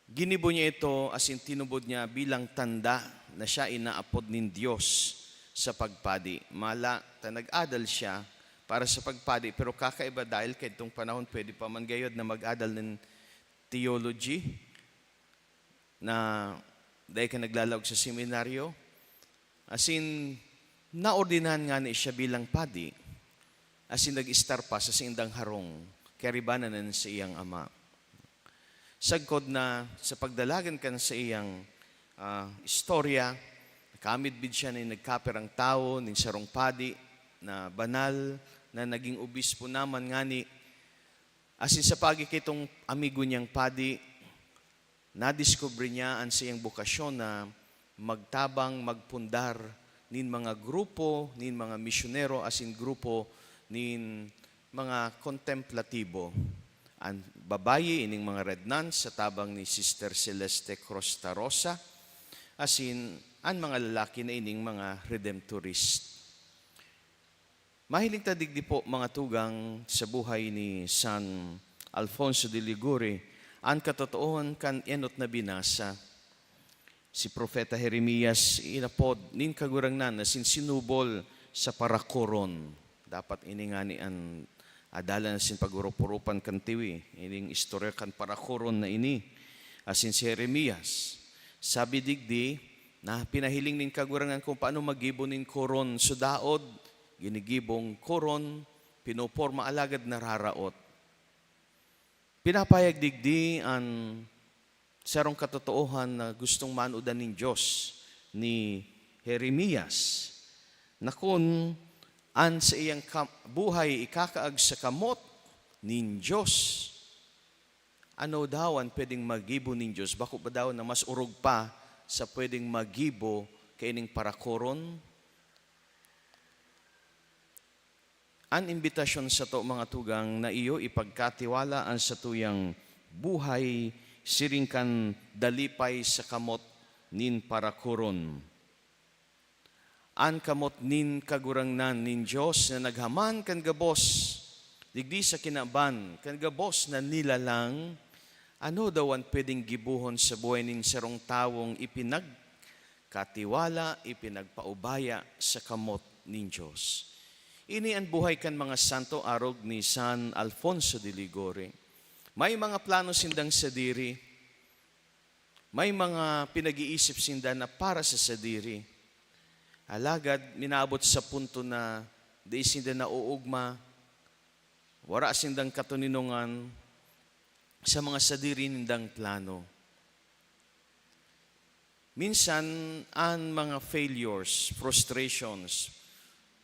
Ginibo niya ito asin tinubod niya bilang tanda na siya inaapod nin Dios sa pagpadi. Mala ta nag-adal siya para sa pagpadi, pero kakaiba dahil kaidtong panahon pwede pa man gayod na mag-adal nin theology na dai ka naglalaog sa seminaryo. Asin, naordinan ngani siya bilang padi, asin nag-estar pa sa saindang harong, karibanan na nin saiyang ama. Sagkod na sa pagdalagan kan saiyang, ah, istorya, nakamidbid siya nin nagkapirang tawo, nin sarong padi na banal, na naging obispo naman ngani. Asin sa pagi kitong amigo niyang padi, nadiskubre niya an saiyang bokasyon na magtabang, magpundar nin mga grupo, nin mga misyonero, asin grupo nin mga kontemplatibo. An babayi, ining mga Red Nuns, sa tabang ni Sister Celeste Crostarosa, asin an mga lalaki na ining mga Redemptorist. Mahiling ta digdi po, mga tugang, sa buhay ni San Alfonso de Liguori, an katotoohan kan enot na binasa. Si Propeta Jeremias inapod nin Kagurangnan asin sinubol sa parakoron. Dapat ini ngani an adalan asin pag-urup-urupan kan tiwi, ining istorya kan parakoron na ini. Asin si Jeremias, sabi digdi, na pinahiling nin Kagurangnan kung paano maggibo nin koron. So, daod, ginigibong koron, pinoporma, alagad nararaot. Pinapahayag digdi an sarong katotoohan na gustong manudan nin Dios ni Jeremias, na kun an saiyang ka-, buhay ikakaag sa kamot nin Dios, ano daw an pwedeng magibo nin Dios? Bako ba daw na mas orog pa sa pwedeng magibo kaining parakoron? An imbitasyon sato, mga tugang, na iyo ipagkatiwala an satuyang buhay siring kan dalipay sa kamot nin parakoron. An kamot nin Kagurangnan nin Dios na naghaman kan gabos digdi sa kinaban kan gabos na nilalang, ano daw an pwedeng gibohon sa buhay nin sarong tawong ipinagkatiwala, ipinagpaubaya sa kamot nin Dios? Ini an buhay kan mga santo arog ni San Alfonso de Liguori. May mga plano sindang sadiri, may mga pinag-iisip sinda na para sa sadiri. Alagad minaabot sa punto na dai sinda nauugma, wara sindang katoninongan, sa mga sadiri nindang plano. Minsan, an mga failures, frustrations,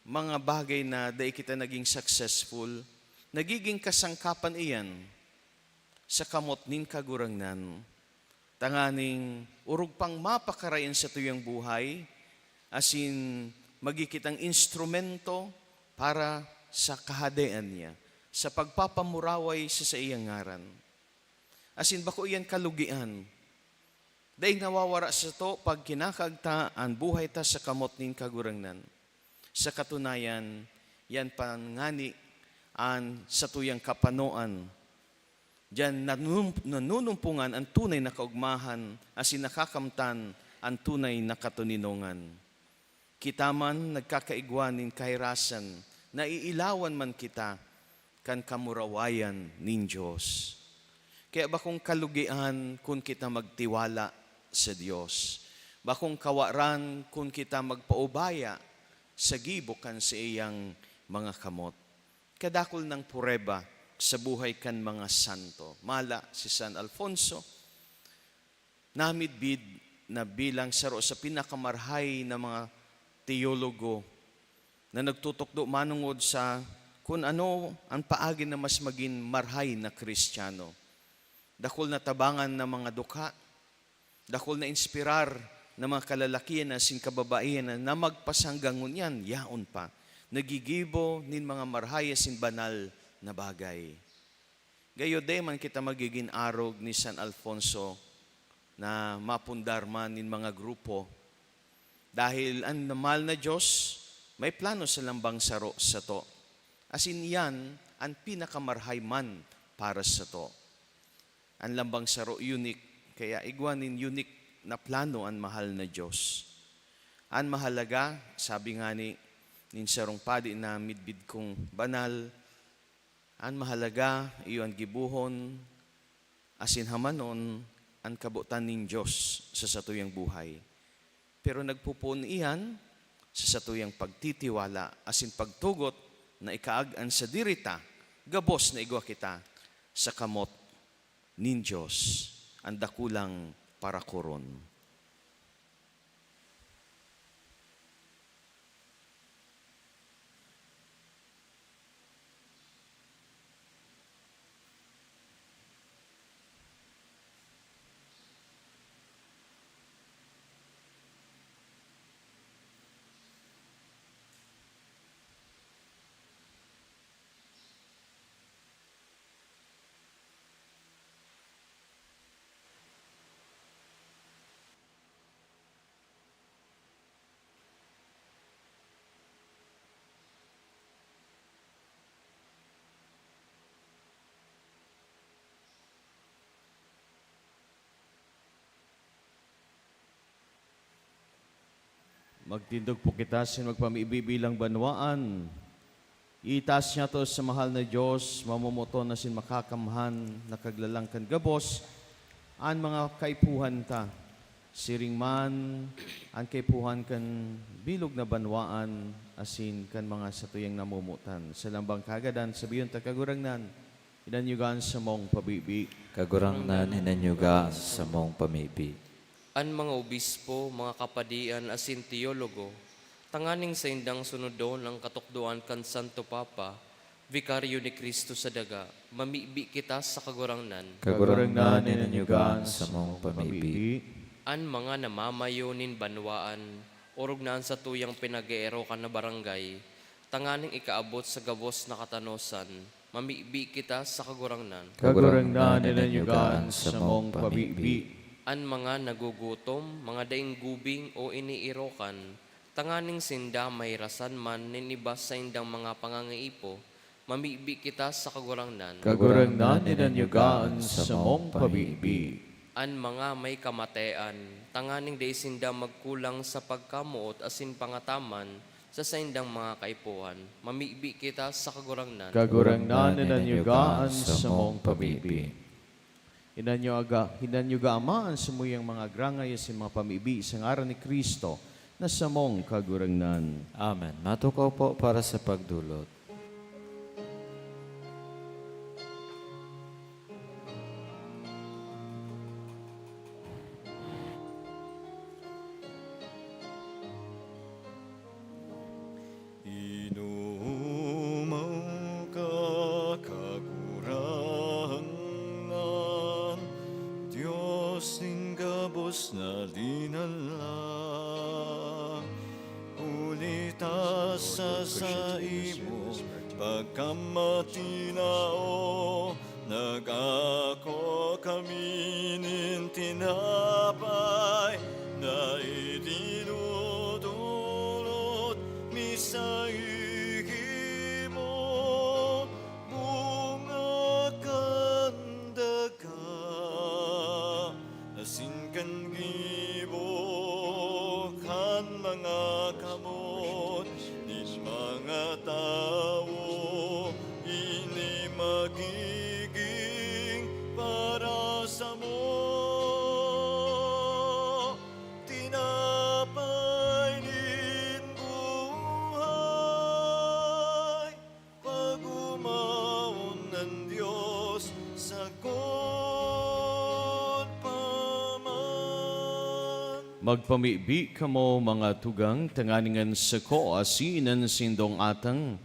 mga bagay na dai kita naging successful, nagiging kasangkapan iyan sa kamot nin Kagurangnan, tanganing orog pang mapakaray an satuyang buhay, asin magi kitang instrumento para sa Kahadean niya, sa pagpapamuraway sa saiyang ngaran. Asin bako iyan kalugian. Dai nawawara sato pag kinakaag ta an buhay ta sa kamot nin Kagurangnan. Sa katunayan, yan pa ngani an satuyang kapanoan. Diyan nanunum-, nanunumpongan an tunay na kaogmahan asin nakakamtan an tunay na katoninongan. Kita man nagkakaigwa nin kahirasan, naiilawan man kita kan kamurawayan nin Dios. Kaya bakong kalugian kun kita magtiwala sa Dios. Bakong kawaran kun kita magpaubaya sa gibo kan saiyang mga kamot. Kadakul nang pureba sa buhay kan mga santo. Mala si San Alfonso, namidbid na bilang saro sa pinakamarhay na mga teologo na nagtutukdo manongod sa kun ano an paagi na mas magin marhay na Kristiyano. Dakul na tabangan na mga dukha, dakul na inspirar na mga kalalakihan asin kababaihan na, na magpasanggang ngunyan, yaon pa, nagigibo nin mga marhay asin banal na bagay. Gayo, dai man kita magigin arog ni San Alfonso na mapundar man nin mga grupo. Dahil an mahal na Dios may plano sa lambang saro sato. Asin iyan an pinakamarhay man para sato. An lambang saro unique, kaya igwa nin unique na plano an mahal na Dios. An mahalaga, sabi ngani nin sarong padi na midbid kong banal, an mahalaga iyo an gibohon asin hamanon an kabotan nin Dios sa satuyang buhay. Pero nagpopoon iyan sa satuyang pagtitiwala asin pagtugot na ikaag an sadiri ta, gabos na igwa kita sa kamot nin Dios, an dakulang parakoron. Magtindog po kita asin magpamibi bilang banwaan. Iitaas niyato sa mahal na Dios, mamomoton asin makakamhan na kaglalang kan gabos an mga kaipuhan ta. Siring man an kaipuhan kan bilog na banwaan asin kan mga satuyang namomotan. Sa lambang kagadan, sabiyon ta, Kagurangnan, hinanyuga an samong pamibi. Kagurangnan, hinanyuga an samong pamibi. An mga obispo, mga kapadian asin teologo, tanganing saindang sunodon an katukdoan kan Santo Papa, Vikaryo ni Cristo sa daga, mamibi kita sa Kagurangnan. Kagurangnan, hinanyuga an samong pamibi. An mga namamayo nin banwaan, orog na an satuyang pinag-eerokan na barangay, tanganing ikaabot sa gabos na katanosan, mamibi kita sa Kagurangnan. Kagurangnan, hinanyuga an samong pamibi. An mga nagugutom, mga daing gubing o iniirokan, tanganing sinda mahirasan man nin iba saindang mga pangangaipo, mamibi kita sa Kagurangnan. Kagurangnan, hinanyuga an samong pamibi. An mga may kamatean, tanganing dai sinda magkulang sa pagkamoot asin pangataman sa saindang mga kaipuhan, mamibi kita sa Kagurangnan. Kagurangnan, hinanyuga an samong pamibi. Hinanyuga, hinanyuga, Ama, an samuyang mga grangay asin mga pamibi sa ngaran ni Cristo na samong Kagurangnan. Amen. Matukaw po para sa pagdulot. saimo pagkamatinao, nag-ako kami nin tinapay na idinudulot mi saimo, bunga kan daga asin kan gibo kan mga kamot nin mga tawo, ini magigin para samo tinapay nin buhay. Pag-omawon an Dios sagkod pa man. Magpamibi kamo, mga tugang, tanganing an sako asin an sindong atang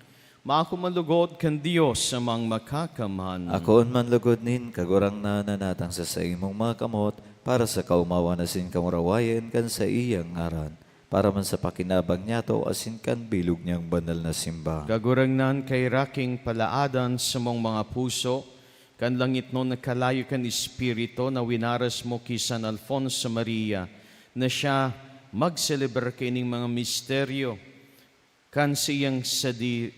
maako man lugod kan Dios Amang Makakamhan. Akoon man lugod nin Kagurangnan an atang sa saimong mga kamot, para sa kaomawan asin kamurawayan kan saiyang ngaran, para man sa pakinabang niyato asin kan bilog niyang banal na simbahan. Kagurangnan, kairaking palaadan samong mga puso, kan langitnon na kalayo kan Espiritu na winaras mo ki San Alfonso Maria, na siya magselebrar kaining mga misteryo kan saiyang sadi-,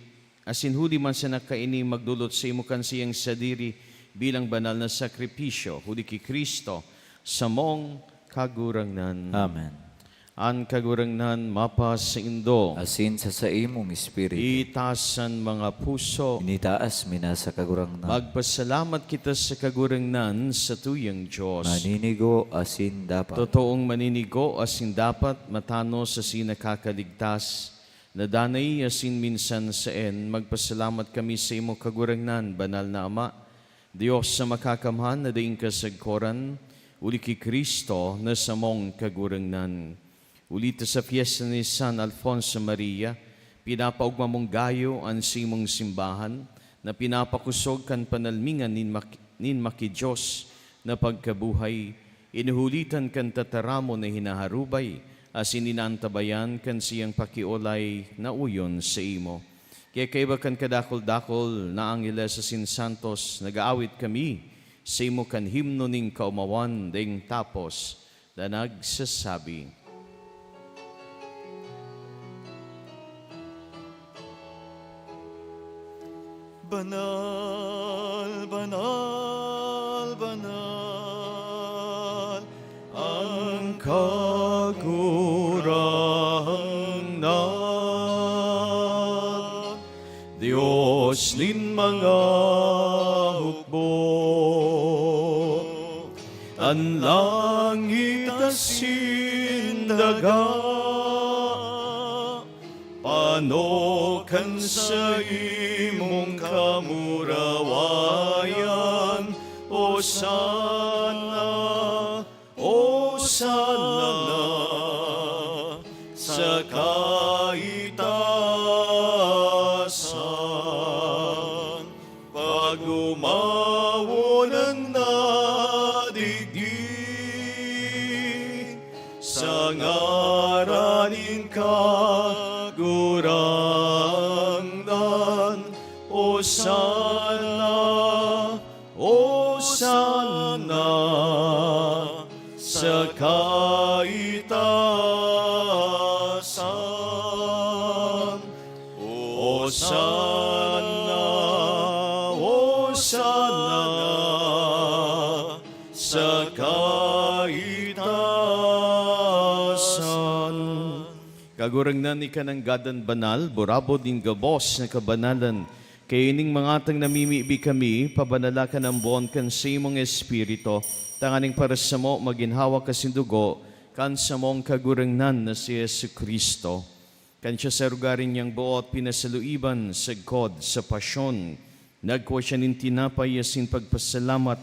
asin huli man sana kaini magdolot saimo kan saiyang sadiri bilang banal na sakripisyo, huli ki Cristo, samong Kagurangnan. Amen. An Kagurangnan mapasaindo. Asin sa saimong espiritu. Itaas an mga puso. Initaas mi na sa Kagurangnan. Magpasalamat kita sa Kagurangnan, satuyang Dios. Maninigo asin dapat. Totoong maninigo asin dapat, matanos asin nakakaligtas, na danay asin minsan saen, magpasalamat kami saimo, Kagurangnan, Banal na Ama, Dios sa Makakamhan na daing kasagkoran, huli ki Cristo na samong Kagurangnan. Huli ta sa pyesta ni San Alfonso Maria, pinapaogma mong gayo an saimong simbahan na pinapakosog kan panalmingan nin mak-, nin maki-Dios na pagkabuhay, inuhulitan kan tataramon na hinaharubay asin inaantabayan kan saiyang pakiolay na uyon saimo. Kaya kaiba kan kadakul-dakul na angheles asin santos, nag-aawit kami saimo kan himno nin kaomawan, daing tapos na nagsasabi, "Banal, banal, banal an Kagurangnan, Dios nin mga hukbo. An langit asin daga pano kan saimong kamurawayan. Hosanna, Hosanna sa kaitaasan. Pag-omawon an nadigdi sa ngaran nin Kagurangnan. Hosanna, Hosanna sa kaitaasan. Hosanna, Hosanna sa kaitaasan. Kagurangnan, ika nanggad an banal, burabod nin gabos na kabanalan. Kaya ining mga atang namimibi kami, pabanala kan amboon kan saimong Espiritu, tanganing para samo magin hawak asin dugo kan samong Kagurangnan na si Jesu-Cristo. Kan siya sa arogarin niyang boot pinasaluiban sagkod sa pasyon, nagkua siya nin tinapay asin pagpasalamat,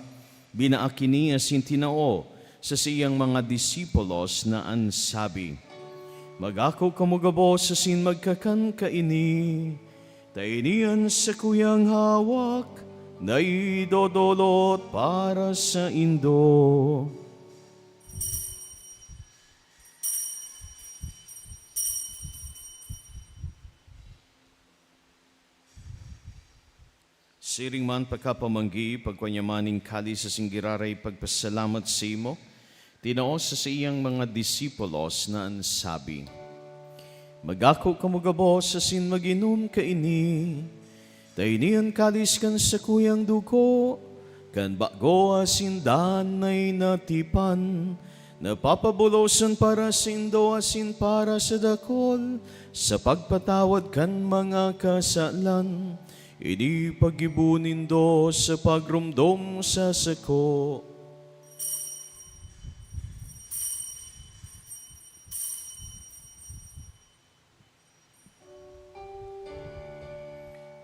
binaak ini asin tinao sa saiyang mga disipulos na an sabi, "Mag-ako kamo gabos asin magkakan kaini, ta ini an sakuyang hawak na idodolot para saindo." Siring man pakapamanggi, pagkua niya man nin kalis asin giraray pagpasalamat saimo, tinao sa saiyang mga disipulos na an sabi, "Mag-ako kamo gabos asin mag-inom kaini. Ta ini an kalis kan sakuyang dugo, kan bago asin danay na tipan, na papabolosan para saindo asin para sa dakul, sa pagpatawad kan mga kasalan. Ini paggibo nindo sa pagromdom sa sako."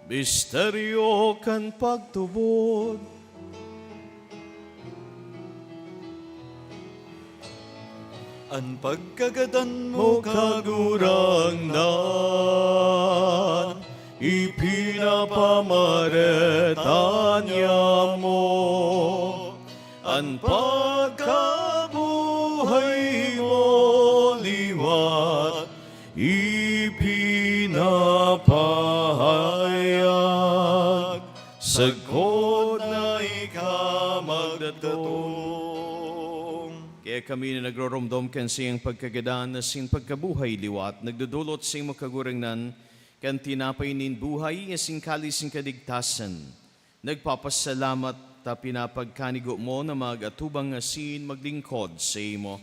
Misteryo kan pagtubod. An pagkagadan mo, Kagurangnan, ipinapamareta niamo. An pagkabuhay mo liwat ipinapahayag, sagkod na ika magdatong. Kaya kami na nagroromdom kan saiyang pagkagadan asin pagkabuhay liwat, nagdodolot saimo, Kagurangnan, kan tinapay nin buhay asin kalis nin kaligtasan. Nagpapasalamat ta pinapagkanigo mo na mag-atubang asin maglingkod saimo.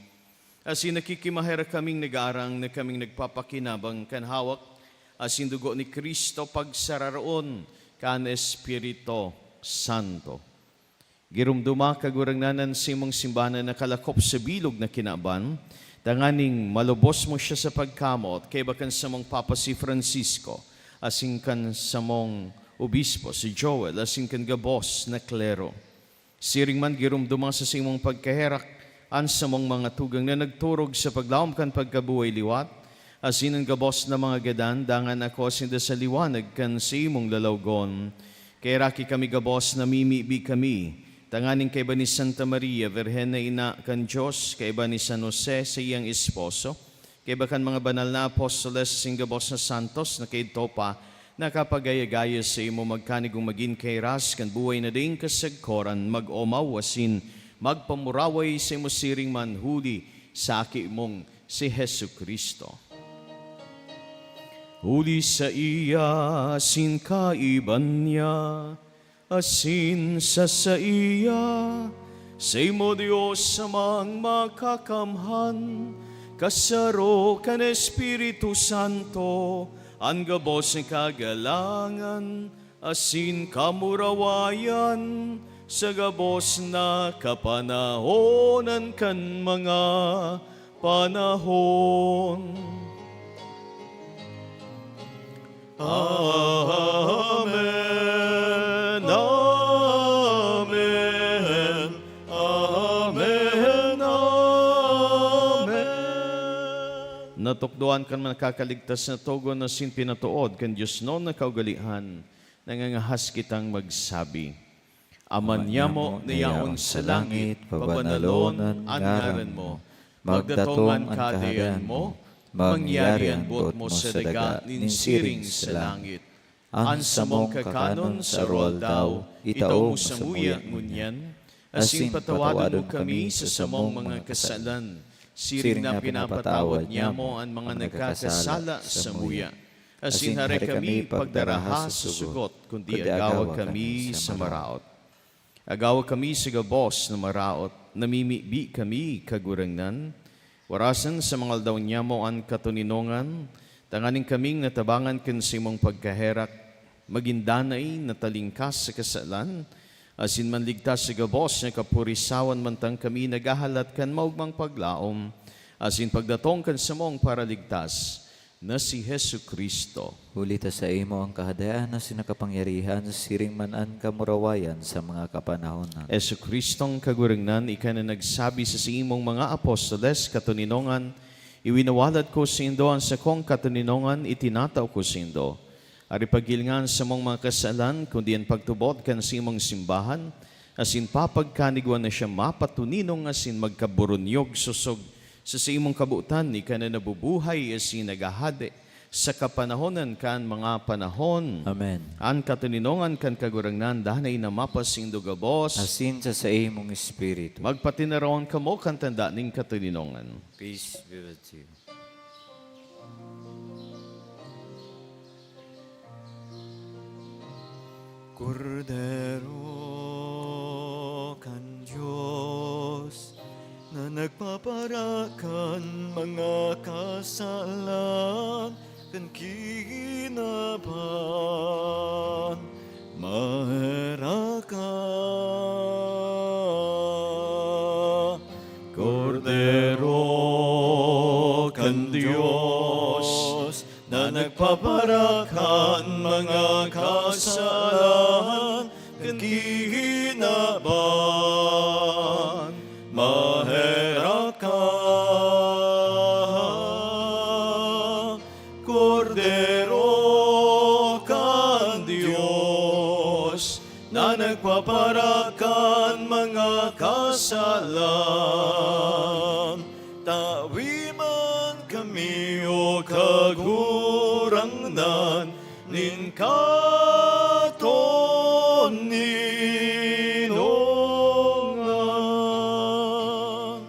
Asin nakikimaherak kaming nag-aarang na kaming nagpapakinabang kan hawak asin dugo ni Cristo pagsararoon kan Espiritu Santo. Giromdoma, Kagurangnan, an saimong simbahan na nakalakop sa bilog na kinaban, tanganing malubos mo siya sa pagkamoot, kaiba kan samong Papa si Francisco, asin kan samong Obispo si Joel, asin kan gabos na klero. Siring man, giromdoma sa saimong pagkaherak an samong mga tugang na nagturog sa paglaom kan pagkabuhay liwat, asin an gabos na mga gadan, dangan akoa sinda sa liwanag kan saimong lalawgon. Kaheraki kami gabos, namimibi kami, tanganing kaiba ni Santa Maria, Birhen na Ina kan Dios, kaiba ni San Jose, saiyang esposo, kaiba kan mga banal na apostoles asin gabos na santos na kaidto pa nakapagaya-gaya saimo, magkanigong magin kairas kan buhay na daing kasagkoran, mag-omaw asin magpamuraway saimo siring man huli sa Aki mong si Jesu-Cristo. Huli saiya, asin kaiba niya, asin sa saiya, saimo, Dios Amang Makakamhan, kasaro kan Espiritu Santo, an gabos na kagalangan asin kamurawayan sa gabos na kapanahonan kan mga panahon. Amen, amen, amen, amen. Natukdoan kan mga nakakaligtas na togon asin pinatood kan diosnon na kaugalean, nangangahas kitang magsabi, Ama niamo na yaon sa langit, pabanalon an ngaran mo. Magdatong an Kahadean mo, mangyari an boot mo sa daga nin siring sa langit. An samong kakanon sa aroaldaw, itao mo samuya ngunyan, asin patawadon mo kami sa samong mga kasalan, siring na pinapatawad niamo an mga nagkakasala samuya. Asin hare kami pagdaraha sa sugot, kundi agawa kami sa maraot. Agawa kami sa gabos na maraot, namimibi kami, Kagurangnan. Warasan sa mga aldaw niamo an katoninongan, tanganing kaming natabangan kan saimong pagkaherak, magin danay na talingkas sa kasalan, asin manligtas sa gabos na kapurisawan, mantang kami naghahalat kan maogmang paglaom, asin pagdatong kan samong Paraligtas, na si Jesu-Cristo. Huli ta saimo an Kahadean asin an kapangyarihan, siring man an kamurawayan sa mga kapanahonan. Jesu-Cristong Kagurangnan, ika na nagsabi sa saimong mga apostoles, "Katoninongan, iwinawalat ko saindo an sakong katoninongan, itinatao ko saindo." Ari paghilinga an samong mga kasalan, kundi an pagtubod kan saimong simbahan, asin papagkanigwan na siya mapatoninong asin magkaburunyog sosog sa saimong kabotan, ika na nabubuhay asin naghahade Sa kapanahonan kan mga panahon. Amen. An katoninongan kan Kagurangnan danay na mapasaindo gabos. Asin sa saimong espiritu. Magpatinarawan kamo kan tanda nin katoninongan. Peace be with you. Kordero kan Dios, na nagpapara kan mga kasalan kan kinaban, maherak ka. Kordero kan Dios, na nagpapara kan mga kasalan kan kinaban, maherak ka. Kordero kan Dios, na nagpapara kan mga kasalan, tawi man kami, O Kagurangnan, nin katoninongan.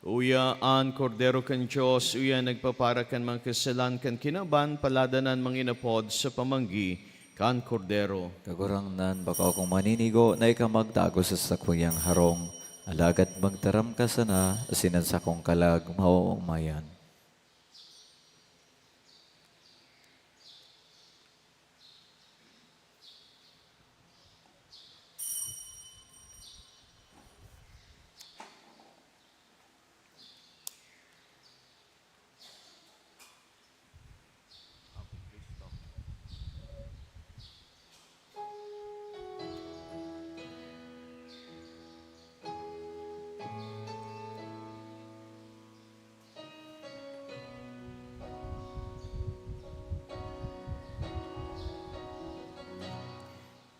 Uya an Kordero kan Dios, uya nagpapara kan mga kasalan kan kinaban, paladan an mga inapod sa pamanggi kan Kordero. Kagurangnan, bako akong maninigo na ika magtago sa sakuyang harong, alagad magtaram ka sana, asin an sakong kalag maoomayan.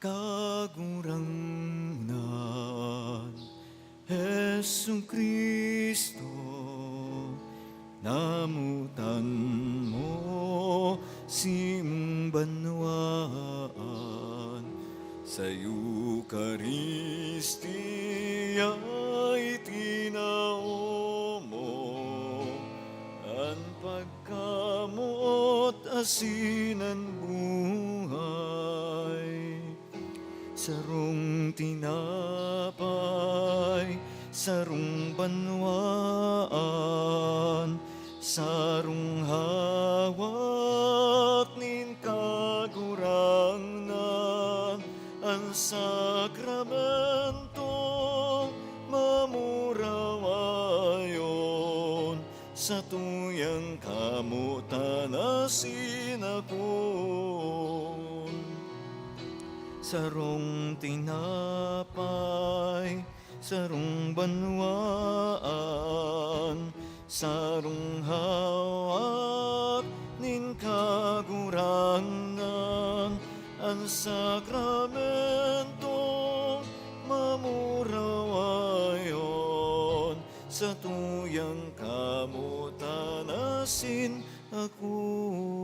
Kagurangnan, Jesu-Cristo, namotan mo simong banwaan. Sa Eukaristia itinao mo an pagkamoot asin an buhay. Sarong tinapay, sarong banwaan, sarong hawak nin Kagurangnan, an sakramentong mamurawayon, satuyang kamotan asin akon. Sarong tinapay, sarong banwaan, sarong hawak nin Kagurangnan, an sakramentong mamurawayon, satuyang kamotan asin akon.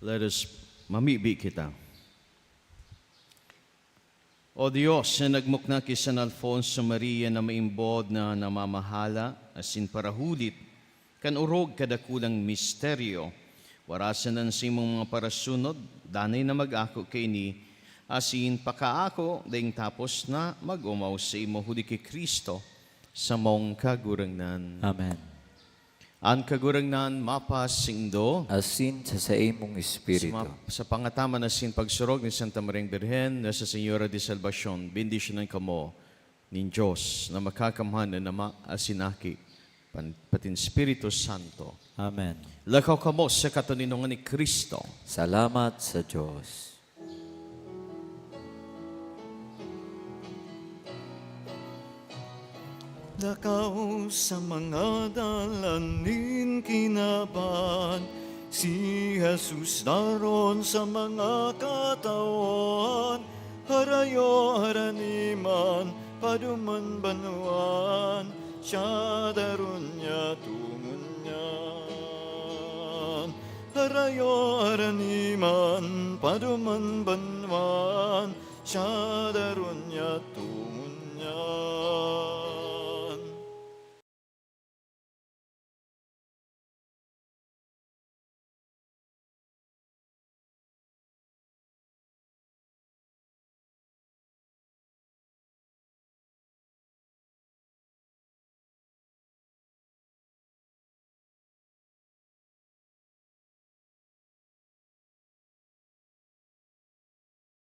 Let us mamibi kita. O Dios, na nagmukna ki San Alfonso Maria na maimbod na namamahala asin parahulit kan orog kadakulang misteryo. Warasan an saimong mga parasunod, danay na mag-ako kaini, asin pakaako daing tapos na mag-omaw saimo huli ki Cristo, samong Kagurangnan. Amen. An Kagurangnan mapasaindo. Asin sa saimong Sa espiritu. ma-, sa pangataman asin pagsurog ni Santa Mariang Birhen, Nuestra Señora de Salvacion, bendisyonan kamo nin Dios na Makakamhan, na Ama asin Aki, pan-, patin Espiritu Santo. Amen. Lakaw kamo sa katoninongan ni Cristo. Salamat sa Dios. Lakaw sa mga dalan nin kinaban, si Jesus daron sa mga katawan, harayo haraniman, paduman banwan, siya daron niya tungon niyan. Harayo haraniman, paduman banwan, siya daron niya